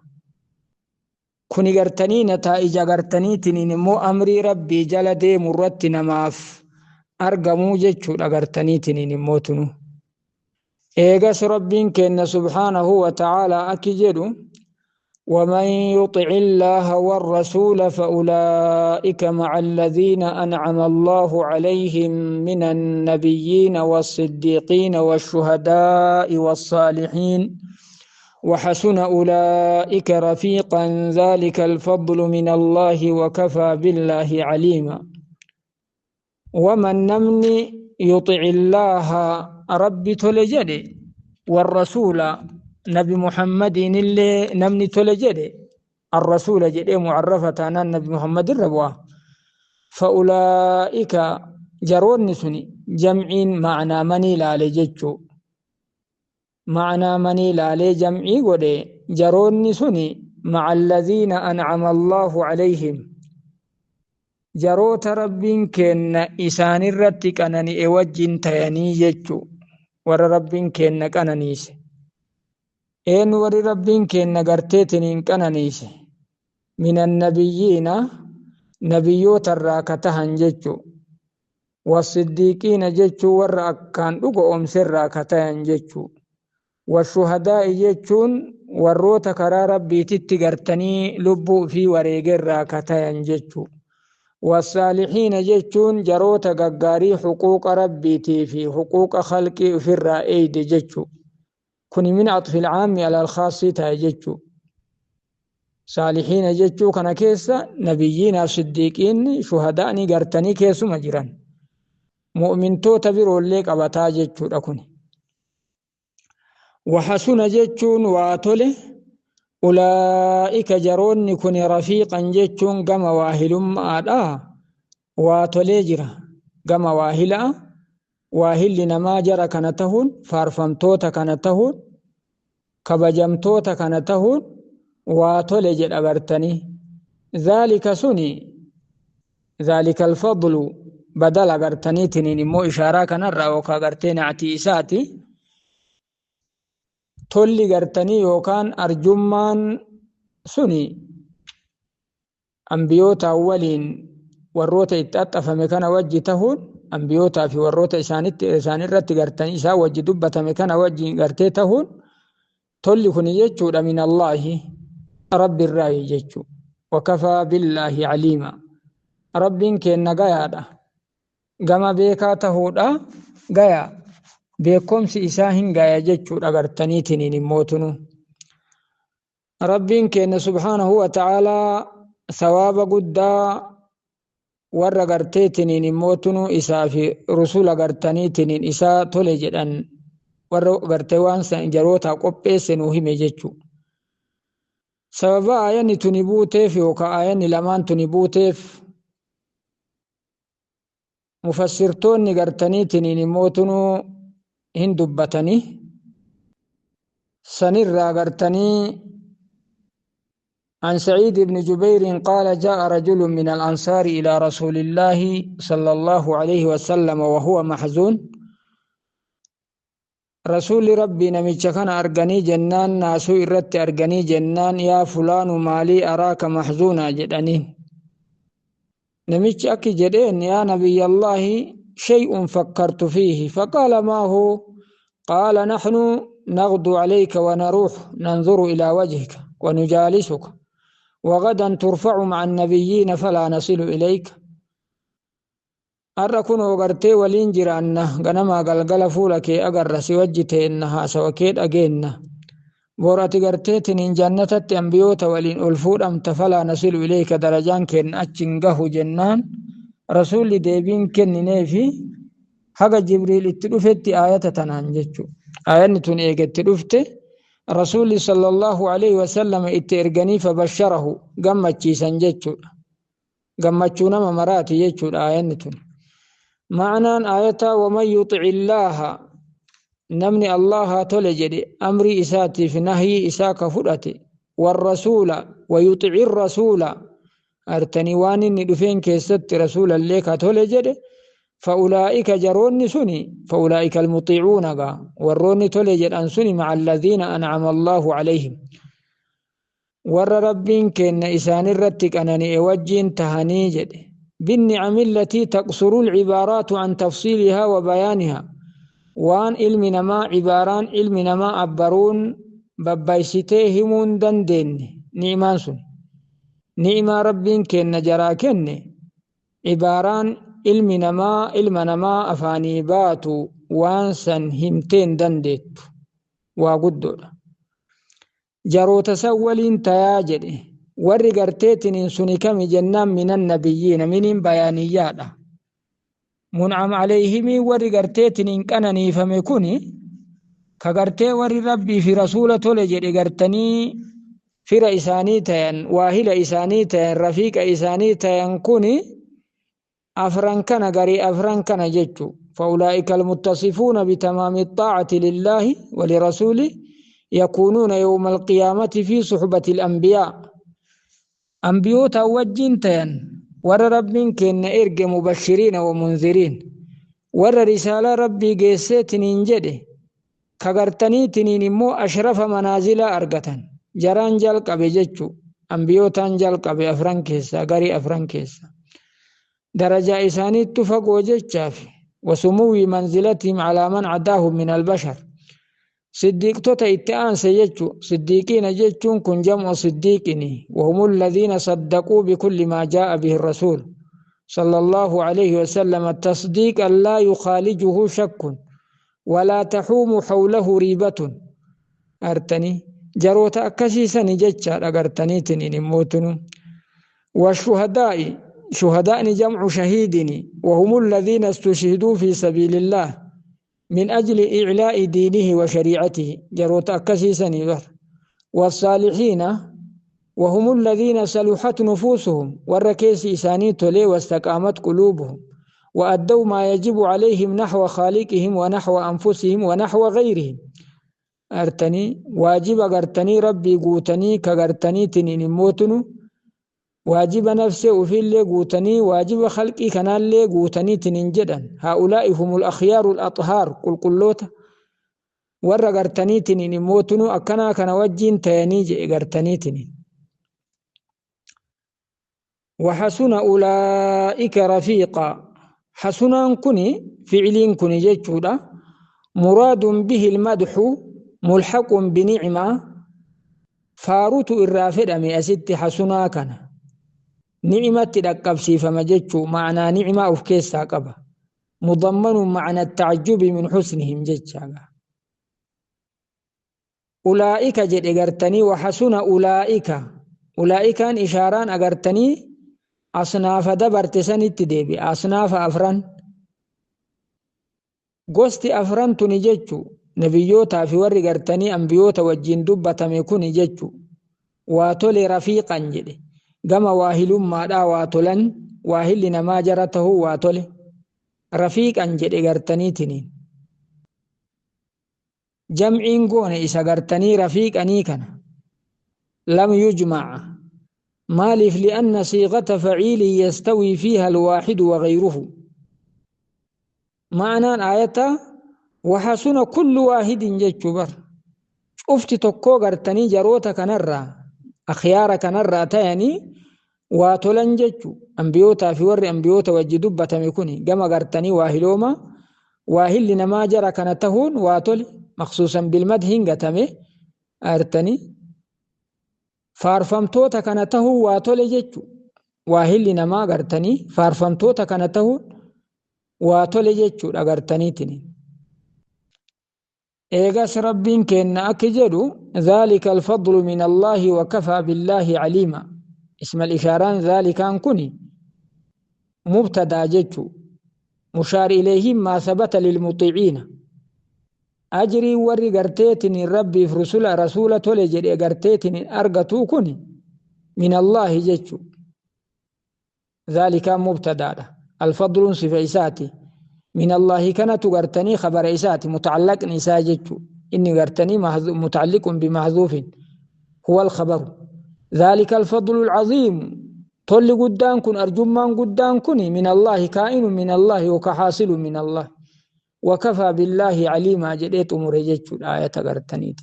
كوني قرتني نتائج قرتني تنين مو أمري ربي جل دي مرتنا ماف أرقمو جتشو قرتني تنين موتنو. إيقاس ربين كأن سبحانه وتعالى أكجدو ومن يطع الله والرسول فأولئك مع الذين أنعم الله عليهم من النبيين والصديقين والشهداء والصالحين وحسن أولئك رفيقا ذلك الفضل من الله وكفى بالله عليما. ومن نمني يطع الله ربي تلجدي والرسول نبي محمد اللي نمني تلجدي الرسول جدي معرفة أن النبي محمد الربوة فأولئك جرون سني جمعين معنى مني لا لجتشو Ma'anaa manii laalee jam'ii godhe jaroonni suni ma'a alladhiina an'ama Allaahu calayhim, jaroota Rabbiin keenna isaanirratti qanani'e wajjin tayanii jechu. Warra Rabbiin keenna qananiise eenyu? Warri Rabbiin keenna garteetiniin qananiise min annabiyyiina, nabiyyootarraa ka tahan jechu, wasiddiiqiina jechuu warra akkaan dhugo oomserraa ka tayan jechu, washuhadaa'i jechuun warroota karaa Rabbiititti gartanii lubbuu fi wareegerraa ka tayan jechu, wasaalixiina jechuun jaroota gaggaarii xuquuqa Rabbiitii fi xuquuqa khalqii ofirraa eeyde jechu. Kuni min caxfi ilcaammi ala alkhaasii ta'e jechu. Saalixiina jechuu kana keessa nabiyyiinaaf siddiiqiinni shuhadaa'ni gartanii keessuma jiran, mu'mintoota biroollee qabataa jechuudha. Kuni waxasuna jechuun waa tole. Ulaa'ika jaroonni kun rafiiqan jechuun gama waahilummaadha waa tolee jira. Gama waahilaa waahilli namaa jara kana tahuun, faarfamtoota kana tahuun, kabajamtoota kana tahuun waa tole jedha gartanii. Dhaalika suni, dhaalika alfadlu badala gartaniitiniin immoo ishaaraa kanarraa yookaan gartee nactii isaati. Tolli gartanii yookaan arjummaan suni ambiyootaa waliin warroota itti axxafame kana wajji tahuun, ambiyootaa fi warroota isaanitti isaanirratti gartanii isaan wajji dubbatame kana wajji gartee tahuun, tolli kun jechuudha min Allaahi, Rabbi irraayi jechuu. Wakafaa billaahi caliima, Rabbiin keenna gayaadha, gama beekaa tahuudha gaya, beekomsi isaa hin gaya jechuudha gartaniitiniin immootunu. Rabbiin keenna subhaanahu wa ta'aalaa sawaaba guddaa warra garteetiniin immootunu isaa fi rusula gartaniitiniin isaa tole jedhan, warra gartee waan san jaroota qopheesse nuu hime jechuu. Sababa aayanni tuni buuteef yookaan aayanni lamaan tuni buuteef mufassirtoonni gartaniitiniin immootunuu hin dubbatanii. Sanirraa gartanii عن سعيد بن جبير قال: جاء رجل من الأنصار إلى رسول الله صلى الله عليه وسلم وهو محزون. رسول ربي نميتش كان أرغني جنان، ناسو إرت أرغني جنان، يا فلان مالي أراك محزونا جدني. نميتش أكي جدين: يا نبي الله، شيء فكرت فيه. فقال: ما هو؟ قال: نحن نغدو عليك ونروح ننظر إلى وجهك ونجالسك، وغدا ترفع مع النبيين فلا نصل إليك. Har'a kunoo gartee waliin jiraanna, ganamaa galgala fuula kee agarra, si wajji teenna, haasawa kee dhageenna. Bor ati garteetiniin jannatatti ambiyoota waliin ol fuudhamta, falaa nasilu ilayka, darajaan keenna achi hin gahu jennaan, Rasuulli deebiin kennineefi haga Jibriil itti dhufetti aayata tanaan jechu. Aayanni tun eegetti dhufte Rasuulli sallallahu alaihi wasallam itti erganii fabasharahu, gammachiisan jechuudha. Gammachuu nama maraati jechuudha aayanni tun. Ma'anaan aayataa: waman yuxici illaaha, namni Allaha tole jedhe, amrii isaatiif nahyii isaa ka fudhate, warrasuula, wayuxici rasuula artanii waan inni dhufeen keessatti rasuulallee ka tole jedhe, fa'ulaa'ika jaroonni suni, fa'ulaa'ika almuxiicuuna gaa, warroonni tole jedhan suni, ma'a alladhiina an'ama Allaahu calayhim, warra Rabbiin kenna isaanirratti qanani'e wajjiin tahanii jedhe, بالنعم التي تقصر العبارات عن تفصيلها وبيانها، waan ilmi namaa cibaaraan ilmi namaa abbaruun babbaysitee himuu hin dandeenye. Ni'imaan sun, ni'imaa Rabbiin kenna jaraa kenne, cibaaraan ilmi namaa ilma namaa afaanii baatu waan san himtee hin dandeettu, waa guddoodha. Jaroota san waliin tayaa jedhe. Warri garteetiniin suni kami jennaan, minan nabiyyiina, miniin bayaaniyyaadha. Mun'am alayhimii, warri garteetiniin qananiifame kuni ka gartee warri Rabbii fi rasuula tole jedhe gartanii fira isaanii tayan, waahila isaanii tayan, rafiiqa isaanii tayan kuni. Afran kana, garii afran kana jechu. فأولئك المتصفون بتمام الطاعة لله ولرسوله يكونون يوم القيامة في صحبة الأنبياء. أنبيوتا وجين تين ور ربين كن إرج مبشرين ومنذرين، ور رسالة ربي جيسيتنين جده كغرتني تنين مو أشرف منازل أرغتن جران جل قبي. أنبيوتان جل قبي أفران كيسا، غري أفران كيسا درجة إساني اتفق وجتشاف، وسمو منزلتهم على من عداهم من البشر. صديقتوتا اتآن سيجتشو صديقين جتشون كن جمع صديقني، وهم الذين صدقوا بكل ما جاء به الرسول صلى الله عليه وسلم تصديقا لا يخالجه شك ولا تحوم حوله ريبة. أرتني جروتا أكسيسا جتشا أغرتني تنين موتنو. والشهداء، شهداء جمع شهيد، وهم الذين استشهدوا في سبيل الله من أجل إعلاء دينه وشريعته، جروت أكسيسا. والصالحين، وهم الذين سلحت نفوسهم والركيس إساني تولي واستقامت قلوبهم وأدوا ما يجب عليهم نحو خالقهم ونحو أنفسهم ونحو غيرهم. أرتني واجب أغرتني ربي قوتني كغرتني تنين موتنو، واجب نفسه وفي اللي قوتني، واجب خلقي كان اللي قوتني تنين جدا. هؤلاء هم الأخيار الأطهار. قل قلوتا ور غرتني تنين موتنو أكنا كان وجين تيني جئ غرتني تنين. وحسن أولئك رفيقا. حسنا كني فعلين كني جتشودا مراد به المدح ملحق بنعمة فاروت الرافد أمي أست حسنا كان نعمة تدقب فما جتشو معنى نعمة أفكيسا قبا مضمن معنى التعجب من حسنهم جتشا. أولئك جد أغرتني وحسن أولئك، أولئك إشاران أغرتني أصناف دبرت سنت ديبي أصناف أفران قوستي أفران تنجتشو نبيوتا في وري غرتني أنبيوتا وجين دبتا ميكون جتشو واتولي رفيقا جدي gama waahilummaadhaa waa tolan waahilli namaa jara tahuu waa tole rafiiqan jedhe gartaniitiniin jamciin goone isa gartanii rafiiqanii kana lam yujmaca maaliif lianna siiqata faciilin yastawii fiiha alwaaxidu wagayruhu. Ma'anaan aayata waxasuna kullu waahidin jechuu bar cufti tokkoo gartanii jaroota kanarraa akhyaara kanarraa tayanii waa tolan jechu. Ambiyootaa fi warri ambiyoota wajji dubbatame kun gama gartanii waahilooma waahilli namaa jara kana tahuun waa tole maqsuusan bilmadhiin gatame artanii faarfamtoota kana tahuu waa tole jechu. Waahilli namaa gartanii faarfamtoota kana tahuun waa tole jechuudha gartaniitiin. Eegas rabbiin kenna akki jedhu ذلك الفضل من الله وكفى بالله عليما. اسم الإشاران ذلك كوني مبتدا جتشو مشار إليهم ما ثبت للمطيعين أجري وري غرتيتني ربي في رسول رسولة تولي غرتيتني أرغتو كوني من الله جتشو ذلك مبتدا الفضل صفة إساتي من الله كانت غرتني خبر إساتي متعلق نساء جتشو إني غرتني متعلق بمحذوف هو الخبر. ذلك الفضل العظيم طل قدان كن أرجمان قدان كن من الله كائن من الله وكحاصل من الله وكفى بالله عليما جديت أمور الآية غرتني.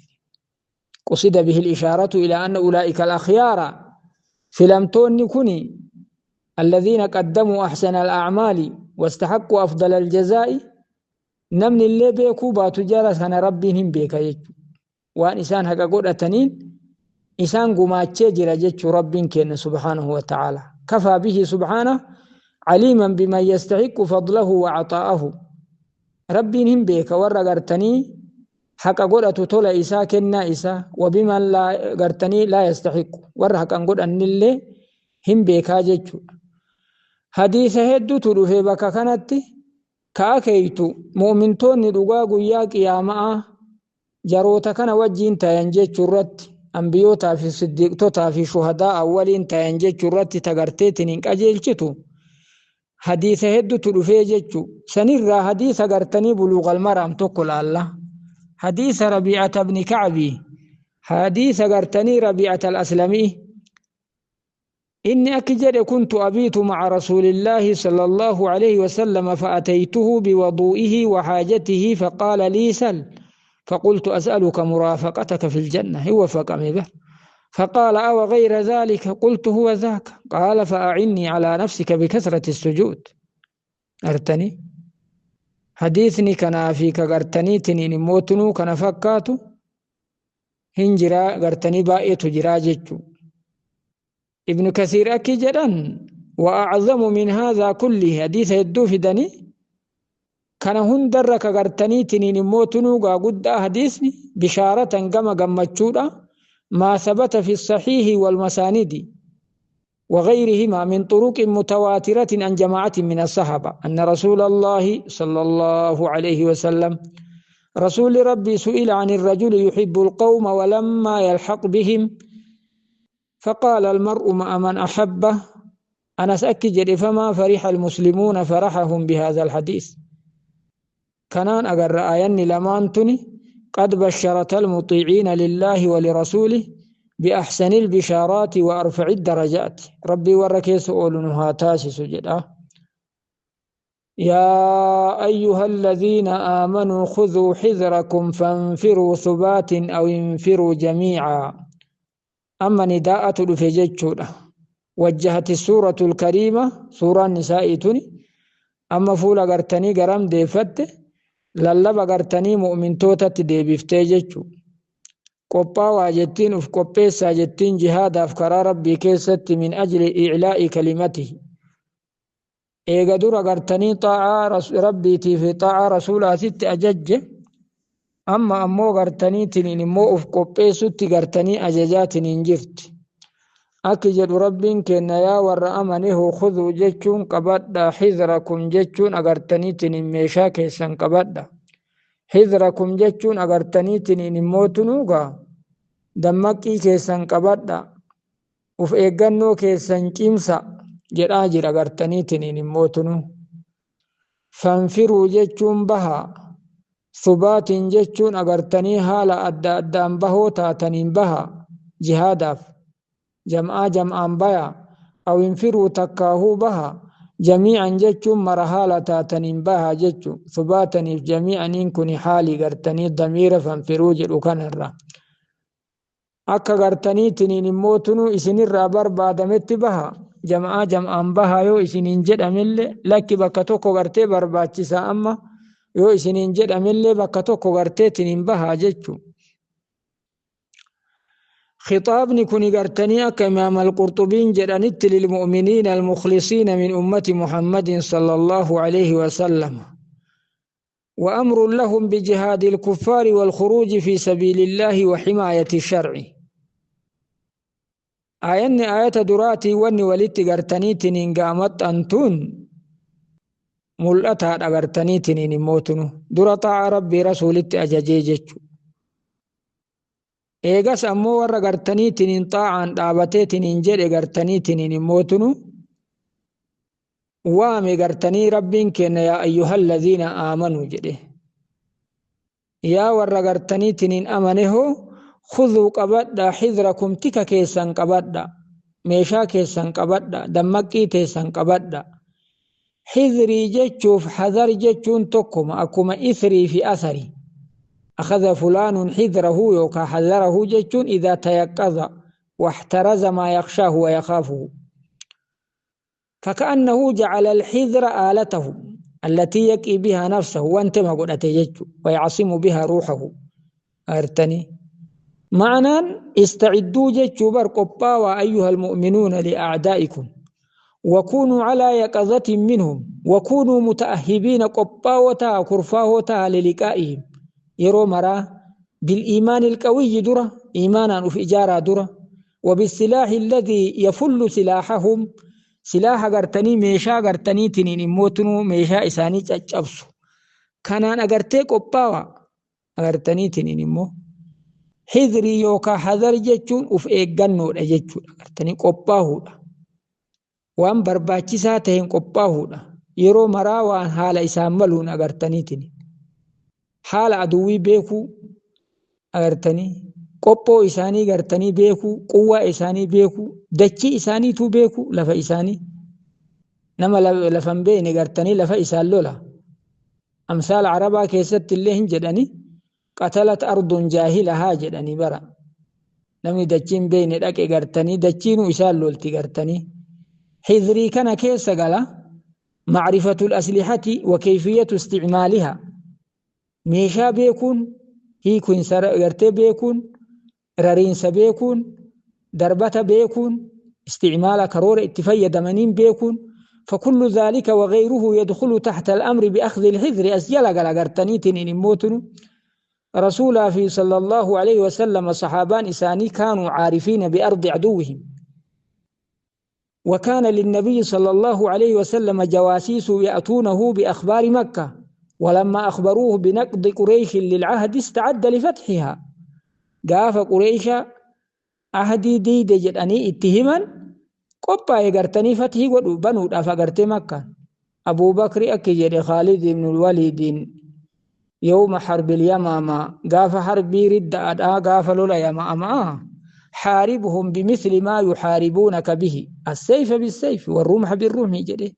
قصد به الإشارة إلى أن أولئك الأخيار فلمتون كني الذين قدموا أحسن الأعمال واستحقوا أفضل الجزاء نمن اللي بيكو باتو جرس أنا ربهم بيكا يجو وأن إسان هكا قد إسان قماتشي جرى جتشو ربين كين سبحانه وتعالى. كفى به سبحانه عليما بما يستحق فضله وعطاءه. ربين بيك ورى قرتني حق قد تطول إسا كنا إسا وبما لا قرتني لا يستحق ورى حق قد أن اللي هم بيكا جتشو. حديث هدو تلوفي بكا كانت كاكيتو مؤمنتون دقا قيا قياما جروتا كان وجين تاين جتشو رت أنبيوتا في صديقتوتا في شهداء أولين تاين جتشو رت تغرتيتنين أجيلچتو. Hadiisa hedduutu dhufee jechuu sanirraa hadiisa gartanii Buluuqal Maraam tokko laalla. Hadiisa Rabiicata bni Kacbii, hadiisa gartanii Rabiicata al-Aslamii. Inni akki jedhe: كنت أبيت مع رسول الله صلى الله عليه وسلم، فأتيته بوضوئه وحاجته، فقال لي: سل. فقلت: أسألك مرافقتك في الجنة. هو فقمي به. فقال: أو غير ذلك؟ قلت: هو ذاك. قال: فأعني على نفسك بكثرة السجود. Artanii hadiisni kanaa fi ka gartanii tiniin immootunuu kana fakkaatu hin jiraa, gartanii baay'eetu jiraa jechuu. Ibnu Kasiir akki jedhan: وأعظم من هذا كله, hadiisa hedduu fidanii, kana hundarra ka gartanii tiniin immootunuu gaa guddaa hadiisni bishaaratan gama gammachuudha, ما ثبت في الصحيح والمسانيد وغيرهما من طرق متواترة عن جماعة من الصحابة أن رسول الله صلى الله عليه وسلم، رسول ربي، سئل عن الرجل يحب القوم ولما يلحق بهم، فقال: المرء مع من أحبه. أنس akki jedhe: فما فرح المسلمون فرحهم بهذا الحديث. كنان أجر آيان لمانتني قد بشرت المطيعين لله ولرسوله بأحسن البشارات وأرفع الدرجات. ربي warra keessa oolu nu haa taasisu jedha. يا أيها الذين آمنوا خذوا حذركم فانفروا ثبات أو انفروا جميعا. أما نداءة دفجتشودة وجهت السورة الكريمة، سورة النساء تني، أما fuula gartanii garam deeffatte? Lallaba gartanii mu'mintootatti deebiftee jechuu. Qophaawaa jettiin, uf qopheessaa jettiin jihaadaaf karaa Rabbii keessatti, من أجل إعلاء كلمته. Eega dura gartanii xaa'aa Rabbiitii fi xaa'aa rasuulaatitti ajajje, amma ammoo gartaniitiniin immoo uf qopheessutti gartanii ajajaatiniin jirti. Akki jedhu Rabbiin kenna: yaa warra amanehu, خذوا jechuun qabadha, حذركم jechuun agartaniitiniin meeshaa keessan qabadha. حذركم jechuun agartaniitiniin immoo tunuugaa dammaqii keessan qabadha, uf eeggannoo keessan cimsa jedhaa jira gartaniitiniin immoo tunuu. فانفروا jechuun baha, ثبات jechuun agartanii haala adda addaan bahoo taataniin baha jihaadaaf, jam'aa jam'aan baya, أو انفروا takkaahuu baha, جميعا jechuun mara haala taataniin baha jechu. Subaataniif jamiicaniin kun haalii gartanii damiira فانفروا jedhu kanarra akka gartaniitiniin immoo tunuu isinirraa barbaadametti baha. Jam'aa jam'aan baha yoo isiniin jedhamillee, lakki bakka tokko gartee barbaachisa amma yoo isiniin jedhamillee, bakka tokko garteetiniin baha jechu. Khixaabni kun gartanii akka Imaam Alqurxubiin jedhanitti للمؤمنين المخلصين من أمة محمد صلى الله عليه وسلم، وأمر لهم بجهاد الكفار والخروج في سبيل الله وحماية الشرع. Aayanni aayata duraatii wanni walitti gartaniitiniin gaamat antuun mul'ataadha. Gartaniitiniin immootunu dura xaa'a Rabbii rasuulitti ajajee jechu. Eegas ammoo warra gartaniitiniin xaa'aan dhaabateetiniin jedhe gartaniitiniin immootunu waame gartanii Rabbiin kenna: يا أيها الذين آمنوا jedhe. Yaa warra gartaniitiniin amane hoo, خذوا qabadha, حذركم tika keessan qabadha, meeshaa keessan qabadha, dammaqii teessan qabadha. Xidrii jechuuf حذر jechuun tokkuma, akkuma isrii fi athari. أخذ فلان حذره yookaa حذره jechuun إذا تيقظ واحترز ما يخشاه ويخافه. فكأنه جعل الحذر آلته التي يقي بها نفسه وانتما قدته jechu ويعصم بها روحه. أرتني معنى استعدوا jechu بر قباوا أيها المؤمنون لأعدائكم، وكونوا على يقظة منهم، وكونوا متأهبين قباوتا كرفاوتا للقائهم yeroo maraa، بالإيمان القوي dura إيمانا في إجارة dura، وبالسلاح الذي يفل سلاحهم، silaaha gartanii meeshaa gartanii tiniin immootunuu meeshaa isaanii caccabsu kanaan agartee qophaawa. Agartanii tiniin immoo hidrii yookaan حذر jechuun uf eeggannoodha jechuudha. Agartanii qophaahuudha, waan barbaachisaa ta'een qophaahuudha. Yeroo maraa waan haala isaan maluun agartaniitiin. Haala aduwwii beekuu agartanii, qophoo isaanii gartanii beekuu, quwwaa isaanii beekuu, dachii isaaniituu beekuu, lafa isaanii. Nama lafa hin beekne gartanii lafa isaan lola. Amsaala Arabaa keessatti illee hin jedhani, qatalat ardun jaahilahaa jedhanii bara. Namni dachii hin beekne dhaqe gartanii dachiinuu isaan lolti gartanii. Hizrii kana keessa gala macrifatul aslihati wa kayfiyatu isticmaaliha. Meeshaa beekuun, hiikuinsa gartee beekuun, rariinsa beekuun, darbata beekuun, isticmaala karoora itti fayyadamaniin beekuun. فكل ذلك وغيره يدخل تحت الأمر بأخذ الحذر. أسجل قال إن موتن رسول في صلى الله عليه وسلم صحابان إساني كانوا عارفين بأرض عدوهم، وكان للنبي صلى الله عليه وسلم جواسيس يأتونه بأخبار مكة، ولما أخبروه بنقض قريش للعهد استعد لفتحها. قاف قريش عهدي دي دجدني اتهما قطع قرتني فتحي بنو دافا مكة. أبو بكر أكجر خالد بن الوليد يوم حرب اليمامة قاف حربي رد أدا قاف لولا يمامة حاربهم بمثل ما يحاربونك به، السيف بالسيف والرمح بالرمح جده.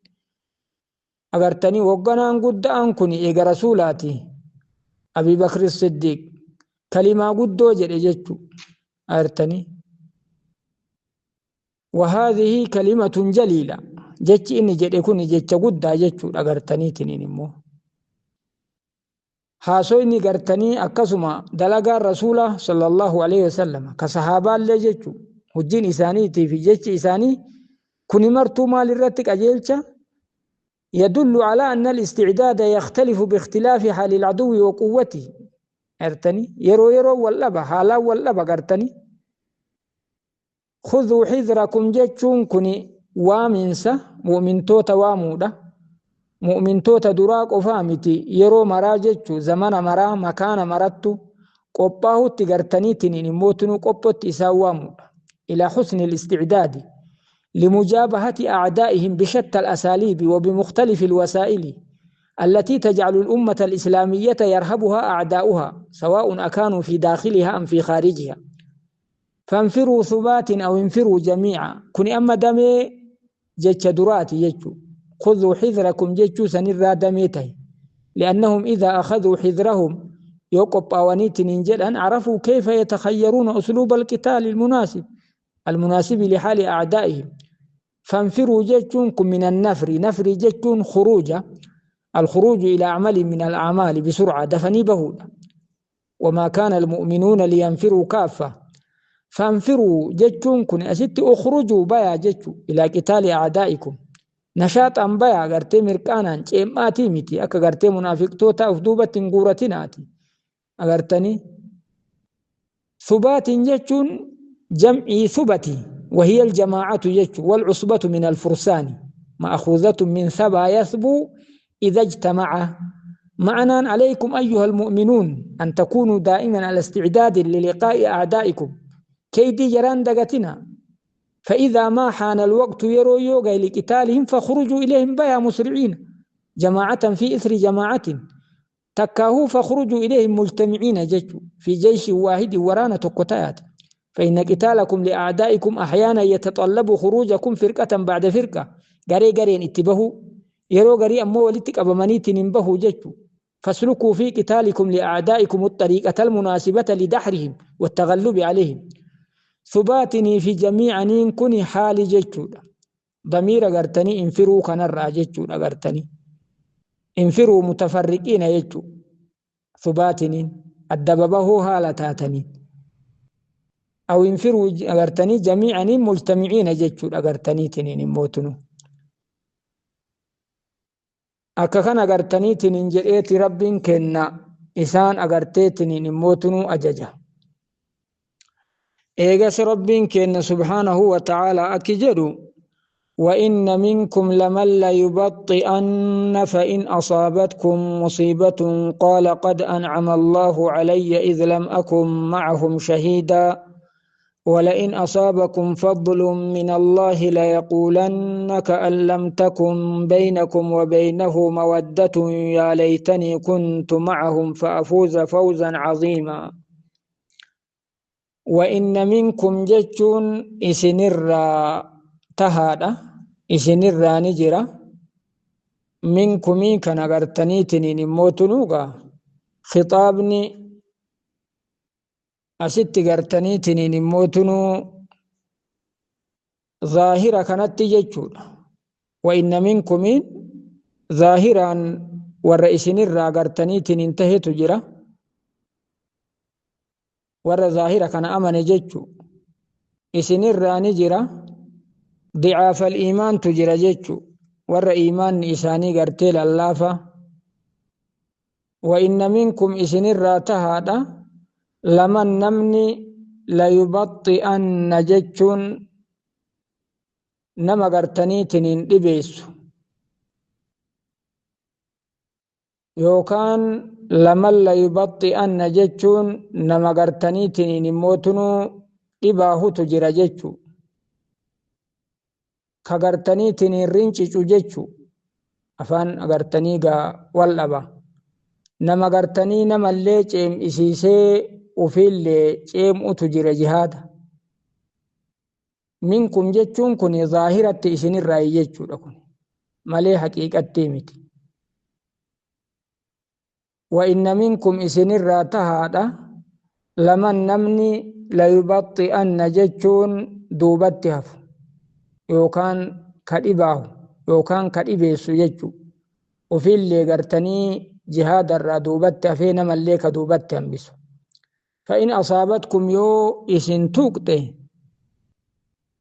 أغرتني وقنا قد أنكني إيقا رسولاتي أبي بكر الصديق كلمة قد جده جدت أغرتني. وهذه كلمة جليلة جت إني جد يكون جت قد جت أغرتني تنين مو هاسويني غرتني أكسما دلقا الرسول صلى الله عليه وسلم كصحابة اللي جتشو هجين إساني في جتش إساني كوني مرتو مال الرتك أجيلتا. يدل على أن الاستعداد يختلف باختلاف حال العدو وقوته. أرتني يرو يرو واللبا حالا واللبا غرتني. خذوا حذركم جتشون كوني وامنسا مؤمن توتا وامودا مؤمن توتا دراك أفامتي يرو مرا جتشو زمان مرا مكان مرتو قباه تغرتني تنين موتنو قبوت إساوامو إلى حسن الاستعداد لمجابهة أعدائهم بشتى الأساليب وبمختلف الوسائل التي تجعل الأمة الإسلامية يرهبها أعداؤها سواء أكانوا في داخلها أم في خارجها. فانفروا ثبات أو انفروا جميعا. كوني أما دمي جتش دراتي جتشو خذوا حذركم جتشو سنرى دميته، لأنهم إذا أخذوا حذرهم يقب أوانيت ننجل عرفوا كيف يتخيرون أسلوب القتال المناسب لحال أعدائهم. فانفروا جتشونكم من النفر، نفر جتشون خروجا، الخروج إلى عمل من الأعمال بسرعة دفني بهودا. وما كان المؤمنون لينفروا كافة. فانفروا جتشونكم أست أخرجوا بيا جتشو إلى قتال أعدائكم نشاط أنبيا غرتي مركانا جمعاتي متي أكا غرتي منافق توتا أفدوبة غورتناتي أغرتني. ثبات جتشون جمعي ثبتي وهي الجماعة جتشو والعصبة من الفرسان مأخوذة من ثبا يثبو إذا اجتمع. معنى عليكم أيها المؤمنون أن تكونوا دائما على استعداد للقاء أعدائكم كيدي جران دقتنا، فإذا ما حان الوقت يرو يوغا لقتالهم فخرجوا إليهم بيا مسرعين جماعة في إثر جماعة تكاهو فخرجوا إليهم مجتمعين جيش في جيش واحد ورانا تقتات. فإن قتالكم لأعدائكم أحيانا يتطلب خروجكم فرقة بعد فرقة غري غرين اتبهوا يرو غري أمو ولتك أبمانيت ننبهوا جيش. فاسلكوا في قتالكم لأعدائكم الطريقة المناسبة لدحرهم والتغلب عليهم. ثباتني في جميع نين كوني حالي جيتشو ضمير غرتني انفروا كنرى جيتشو غرتني انفروا متفرقين يجتشو ثباتني الدببه هالتاتني أو انفروا غرتني جميعا مجتمعين جيتشو غرتني تنين موتنو أكا كان غرتني تنين جئت رب كنا إسان أغرتي تنين موتنو أججا. إيغاس ربين كن سبحانه وتعالى أكجدوا وإن منكم لمن ليبطئن فإن أصابتكم مصيبة قال قد أنعم الله علي إذ لم أكن معهم شهيدا. ولئن أصابكم فضل من الله ليقولن كأن لم تكن بينكم وبينه مودة يا ليتني كنت معهم فأفوز فوزا عظيما. وإن منكم جتون إسنر تهادا إسنر نجرة منكم كان غرتني تنين موتنوغا خطابني asitti gartaniitiniin immootunuu zaahira kanatti jechuudha. Wa inna minkumiin zaahiraan warra isinirraa gartaniitiniin tahetu jira. Warra zaahira kana amane jechuu. Isinirraa ni jira. Dicaafal iimaantu jira jechuu. Warra iimaanni isaanii gartee lallaafa. Wa inna minkum isinirraa tahaadha. Laman namni layubaxxi'anna jechuun nama gartaniitiniin dhibeessu yookaan laman layubaxxi'anna jechuun nama gartaniitiniin immootunuu dhibaahutu jira jechuu, ka gartaniitiniin rincicu jechuu, afaan agartanii gaa wal dhaba, nama gartanii namallee ceem'isiisee ufiillee ceem'utu jira jihaada. Minkum jechuun kun zaahiratti isinirraa jechuudha kun malee haqiiqatti miti. Wa inna minkum isinirraa tahaadha laman namni layubaxxi'anna jechuun duubatti hafu yookaan ka dhibaahu yookaan ka dhibeessu jechuu, ufiillee gartanii jihaadarraa duubatti hafee namallee ka duubatti hambisu. فإن أصابتكم يو إسن توقته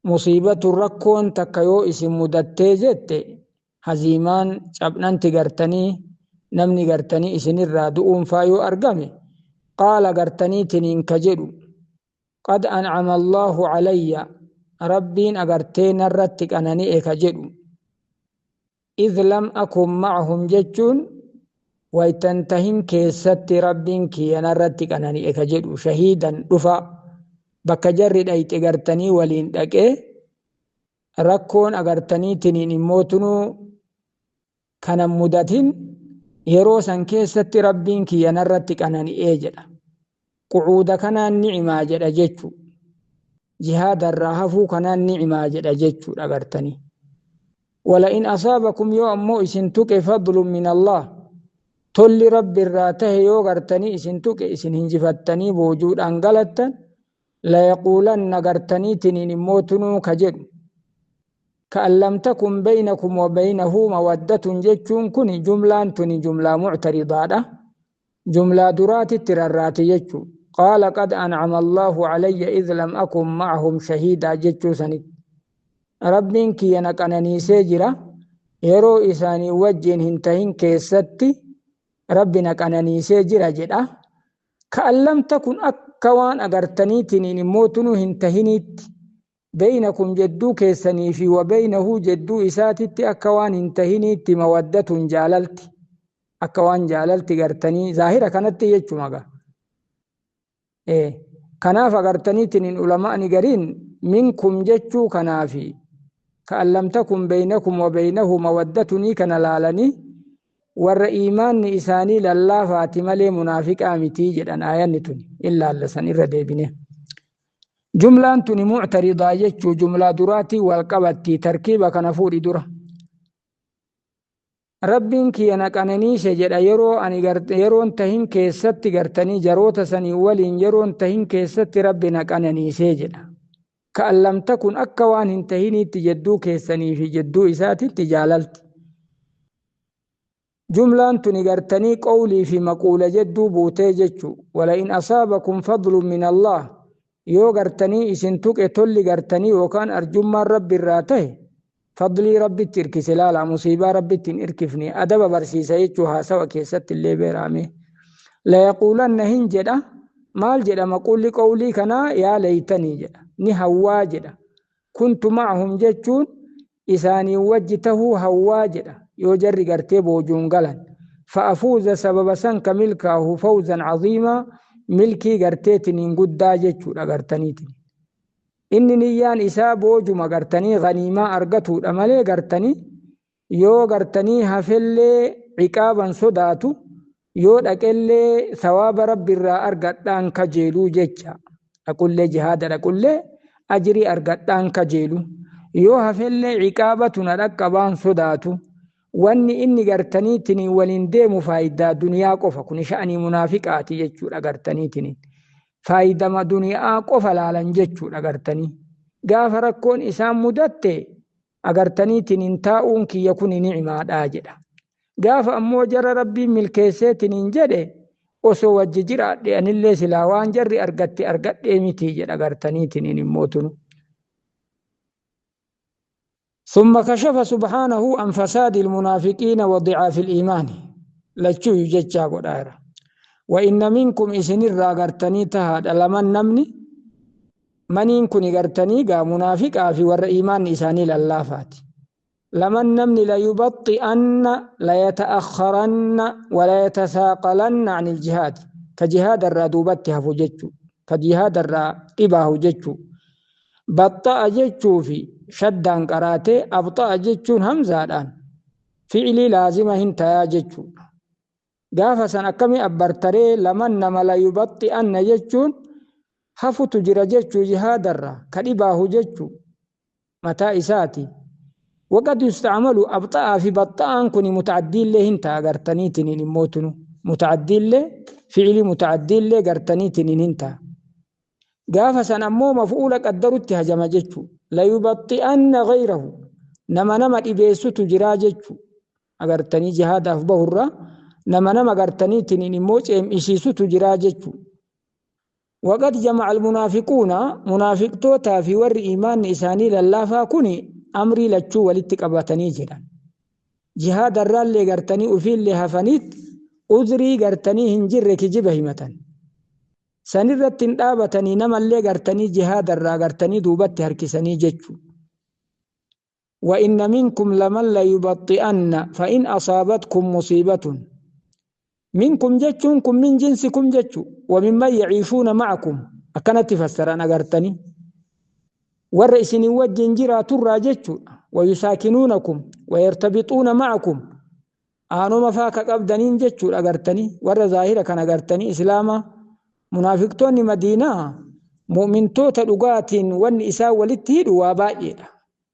مصيبة ركون تكا يو إسن مدتي جت هزيمان شبنان تغرتني نمني غرتني إسن الرادؤون فايو أرقمي قال غرتني تنين كجرو قد أنعم الله علي ربين أغرتين الرتك أنني إكجرو إذ لم أكن معهم جتون waytantahin keessatti rabbiin kiyya narratti qanani'e ka jedhu shahiidan dhufa bakka jarri dhayxe gartanii waliin dhaqee rakkoon agartaniitiniin immootunuu kanan mudatin yeroo san keessatti rabbiin kiyya narratti qanani'ee jedha. Qu'uuda kanaan ni'imaa jedha jechu, jihaadarraa hafuu kanaan ni'imaa jedha jechuudha agartanii. Wala'in asaabakum yoo ammoo isin tuqe fadlun min Allah tolli rabbi irraa tahe yoo gartanii isin tuqe isin hinjifattanii boojuudhaan galattan layaquulanna gartaniitiniin immootunuu ka jedhu ka'an lam takun baynakum wa baynahu mawaddatun jechuun kun jumlaan tuni jumlaa muctaridaadha, jumlaa duraatitti rarraate jechuu. Qaala qad an'ama Allaahu alayya idh lam akun ma'ahum shahiidaa jechuu sanitti rabbiin kiyya na qananiisee jira yeroo isaanii wajjin hin tahin keessatti rabbi na qananiisee jira jedha. Ka'an lam takun akka waan agartaniitiniin immootunuu hin tahiniitti beeynakum jedduu keessanii fi wa beeynahu jedduu isaatitti akka waan hin tahiniitti mawaddatun jaalalti akka waan jaalalti gartanii zaahira kanatti jechuma gaa. Kanaaf agartaniitiniin ulamaani gariin minkum jechuu kanaafi ka'an lam takun beeynakum wa beeynahu mawaddatunii kana laalanii warra iimaanni isaanii lallaafaati malee munaafiqaa mitii jedhan. Aayanni tuni in laallasan irra deebine. Jumlaan tuni muctaridaa jechuu, jumlaa duraatii wal qabattii tarkiiba kana fuudhi dura. Rabbiin kiyya na qananiise jedha yeroo ani yeroon tahin keessatti gartanii jaroota sanii waliin yeroon tahin keessatti rabbi na qananiisee jedha. Ka'an lam takun akka waan hin tahiniitti jedduu keessanii fi jedduu isaatitti jaalalti. Jumlaan tuni gartanii qawlii fi maquula jedduu buutee jechuu. Wala'in asaabakum fadlun min Allah yoo gartanii isin tuqe tolli gartanii yookaan arjummaan rabbi irraa tahe fadlii rabbitti irkise laala, musiibaa rabbitti hin irkifne, adaba barsiisa jechuu haasawa keessatti illee beerame. Layaquulanna hin jedha, maal jedha maquulli qawlii kanaa? Yaa leeytanii jedha, ni hawwaa jedha. Kuntu ma'ahum jechuun isaanii wajji tahuu hawwaa jedha yoo jarri gartee boojuun galan. Fa'afuuza sababa san ka milkaahu fawzan caziimaa milkii garteetiniin guddaa jechuudha gartaniitiin. Inni niyyaan isaa boojuma gartanii ganiimaa argatuudha malee gartanii yoo gartanii hafellee ciqaaban sodaatu, yoo dhaqellee sawaaba rabbiirraa argadhaan kajeeluu jecha. Dhaqullee jihaada dhaqullee ajrii argadhaan kajeelu, yoo hafellee ciqaabatu na dhaqqabaan sodaatu. Wanni inni gartaniitiin waliin deemu faayidaa duniyaa qofa. Kun sha'anii munaafiqaati jechuudha gartaniitiin. Faayidama duniyaa qofa laalan jechuudha gartanii. Gaafa rakkoon isaan mudatte agartaniitiin taa'uun kiyya kun ni'imaadhaa jedha. Gaafa ammoo jara rabbiin milkeesseetiin jedhe osoo wajji jiraadhe anillee silaa waan jarri argatte argadhee miti jedha gartaniitiin immoo tunu. ثم كشف سبحانه عن فساد المنافقين وضعاف الإيمان لچو يجچا قدائرة. وإن منكم إسن الراغرتني تهاد لمن نمني منين كوني غرتني غا منافق في ور إيمان إساني للافات لمن نمني ليبطئن ليتأخرن ولا يتثاقلن عن الجهاد كجهاد الرادوبت هفو جتشو كجهاد الرقباه جتشو بطأ جتشو في شدان قراتي أبطأ جتشون همزادان فعلي لازمة هنتايا جتشو قافة أكمي أبرتري لمن نم لا يبطئن جتشون هفو تجرى جتشو جهاد الرا كرباه جتشو متى إساتي. وقد يستعمل أبطأ في بطأن كوني متعدين له انت قرتني تنين موتنو متعدين له فعلي متعدين له قرتني تنين انت قافة أمو مفعولك قدرت هجم جتشو لا يبطئن غيره نما نما إبيسو تجرى جتشو أغرتني جهاد أفبهرة نما نما أغرتني تنين موت إم إشيسو تجرى جتشو. وقد جمع المنافقون منافق توتا في ور إيمان إساني للافا كوني أمري لتشو ولتك أباتني جدا جهاد الرالي غرتني أفيل لهفنيت أذري غرتني هنجر كجبه متن سنرتن دابتني نما اللي غرتني جهاد الرا غرتني دوبت هركسني جتشو. وإن منكم لمن لا يبطئن فإن أصابتكم مصيبة منكم جتشونكم من جنسكم جتشو وممن يعيشون معكم أكنت فسرنا غرتني والرئيسين وجن جرا ترى جتشو ويساكنونكم ويرتبطون معكم آنو مفاك قبدنين جتشو أغرتني ور ظاهرة كان أغرتني إسلاما منافقتون مدينة مؤمن توتا دغاتين ون إسا ولتهيد وابائي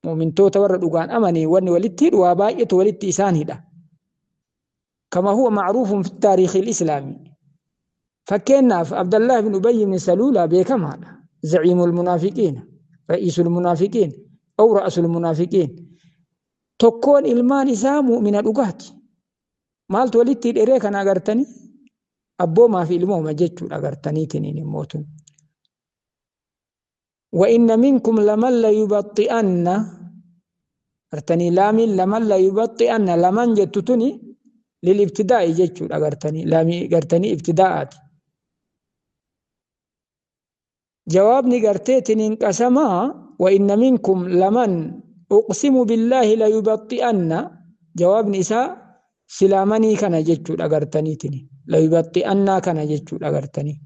مؤمن توتا ور دغان أمني ون ولتهيد وابائي ولت إسان هدا كما هو معروف في التاريخ الإسلامي. فكينا في عبد الله بن أبي بن سلول بكم هذا زعيم المنافقين رئيس المنافقين أو رأس المنافقين تكون إلمان إسا مؤمن الأقات مالت ولدت إليك أنا أغرتني أبو ما في المهم جدت أغرتني تنين موتون. وإن منكم لمن لا يبطئن أغرتني لامن لمن لا يبطئن لمن جدتني للابتداء جدت أغرتني لامي أغرتني ابتداءات جوابني قرتيتني انقسما. وإن منكم لمن أقسم بالله لا يبطئن جوابني إساء سلامني كان جتشو أغرتني لا يبطئن كان جتشو أغرتني.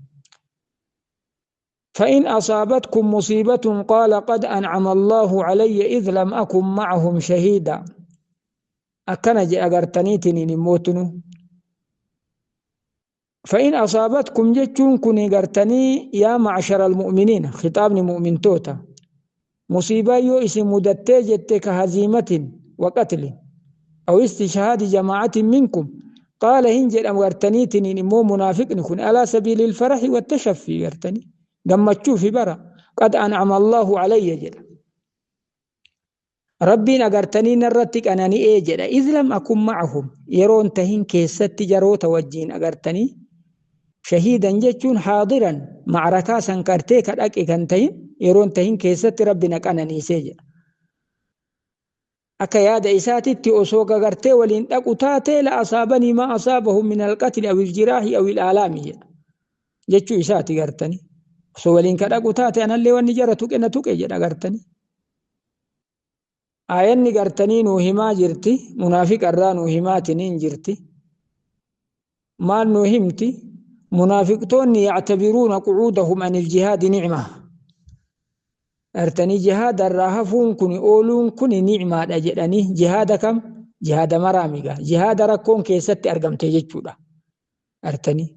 فإن أصابتكم مصيبة قال قد أنعم الله علي إذ لم أكن معهم شهيدا أكن جي أغرتني نموتنو. فإن أصابتكم جتشون كوني غرتني يا معشر المؤمنين خطابني مؤمن توتا مصيبة يو اسم مدتي جتك هزيمة وقتل أو استشهاد جماعة منكم قال هنجل أم غرتني تنين مو منافق نكون على سبيل الفرح والتشفي غرتني قمتشو في برا قد أنعم الله علي جل ربي نغرتني نرتك أناني إيه جل إذ لم أكن معهم يرون تهين كيست جرو توجين أغرتني شهيدا جتشون حاضرا معركة سنكرتي كدك كنتين يرون تهين كيست ربنا كانني سيجا أكا ياد إساتي تي أسوق غرتي ولين تاكو لأصابني ما أصابهم من القتل أو الجراح أو الآلام جتشو إساتي غرتني سو ولين كدك تاتي أنا اللي ونجرة توك إن توك إجا غرتني آياني غرتني نوهما جرتي منافق الرا نوهما تنين جرتي ما نوهمتي منافقتون يعتبرون قعودهم عن الجهاد نعمة. Artanii jihaada irraa hafuun kun ooluun kun ni'maadha jedhanii jihaada kam? Jihaada maraamiga. Jihaada rakkoon keessatti argamte jechuudha. Artanii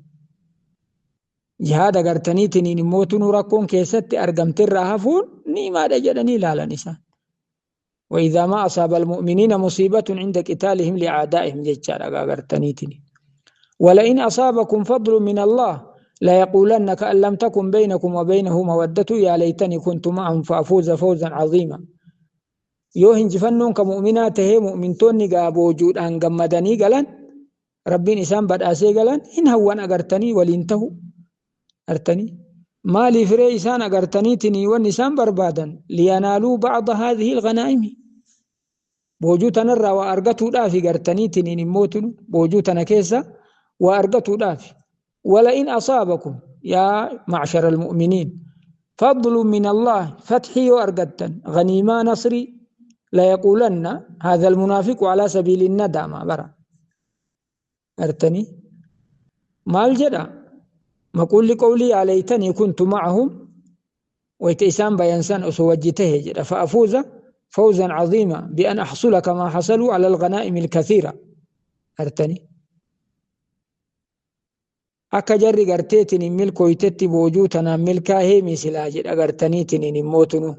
jihaada gartaniitiin immoo tunuu rakkoon keessatti argamte irraa hafuun ni'maadha jedhanii ilaalan isaan. وإذا ما أصاب المؤمنين مصيبة عند قتالهم لأعدائهم جتشارا غرتنيتني ولئن أصابكم فضل من الله لا يقولن كأن لم تكن بينكم وبينه مودة يا ليتني كنت معهم فأفوز فوزا عظيما. yoo hinjifannoon ka mu'minaa tahee mu'mintoonni gaa boojuudhaan gammadanii galan rabbiin isaan badhaasee galan hin hawwan agartanii waliin tahu artanii maaliif ree isaan agartaniitiin wanni isaan barbaadan liyanaaluu bacda haadhihi alghanaa'imi boojuu tanarraa waa argatuudhaafi gartaniitiin immootunu boojuu tana keessa waa argatuudhaafi. ولئن أصابكم يا معشر المؤمنين فضل من الله فتحي وأرقدتا غنيمة نصري ليقولن هذا المنافق على سبيل الندامة برا أرتني ما الجدع مقول لقولي يا ليتني كنت معهم ويتئسان بينسان أسوجته جدا فأفوز فوزا عظيما بأن أحصل كما حصلوا على الغنائم الكثيرة. أرتني akka jarri garteetiin milkooytetti boojuu tanaan milkaa'ee misilaa jedha gartaniitiin immootunu.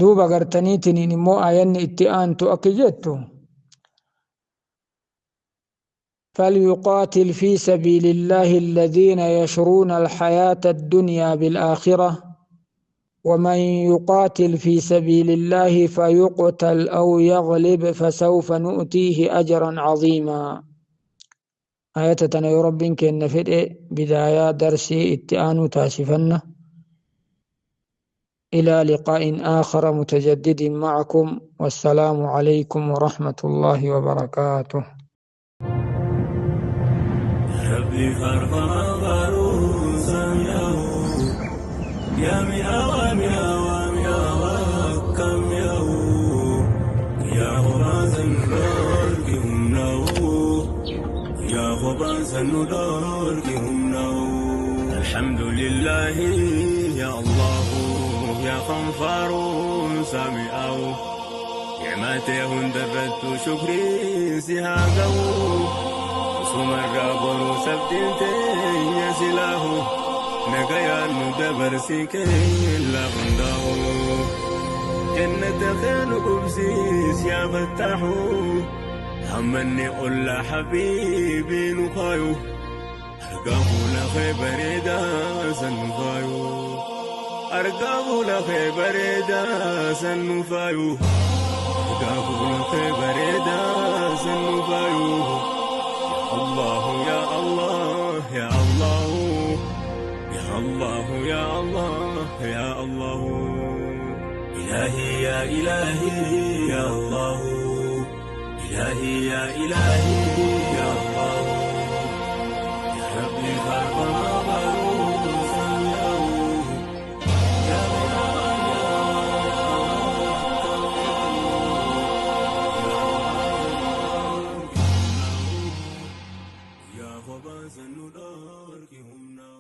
Duuba gartaniitiin immoo aayanni itti aantu akki jettu فليقاتل في سبيل الله الذين يشرون الحياة الدنيا بالآخرة ومن يقاتل في سبيل الله فيقتل أو يغلب فسوف نؤتيه أجرا عظيما. آية تنا رب كن فدء بداية درسي اتآن تاسفن. إلى لقاء آخر متجدد معكم، والسلام عليكم ورحمة الله وبركاته. ربي الحمد لله يا الله يا خنفار سامعه نعمته درت شكري سهاقه سمر بر سبتنتي يا سلاه نقيا ندبر سيكي لا غنده جنة خير قبسيس يا فتاحو همني قل حبيبي نخايو أرقاه لخي بريدا سنفايو أرقاه لخي بريدا سنفايو أرقاه لخي بريدا سنفايو. يا الله يا الله يا الله يا الله يا الله يا الله إلهي يا إلهي يا الله إلهي يا إلهي يا الله يا ربي يا غبا سنو دارك هم.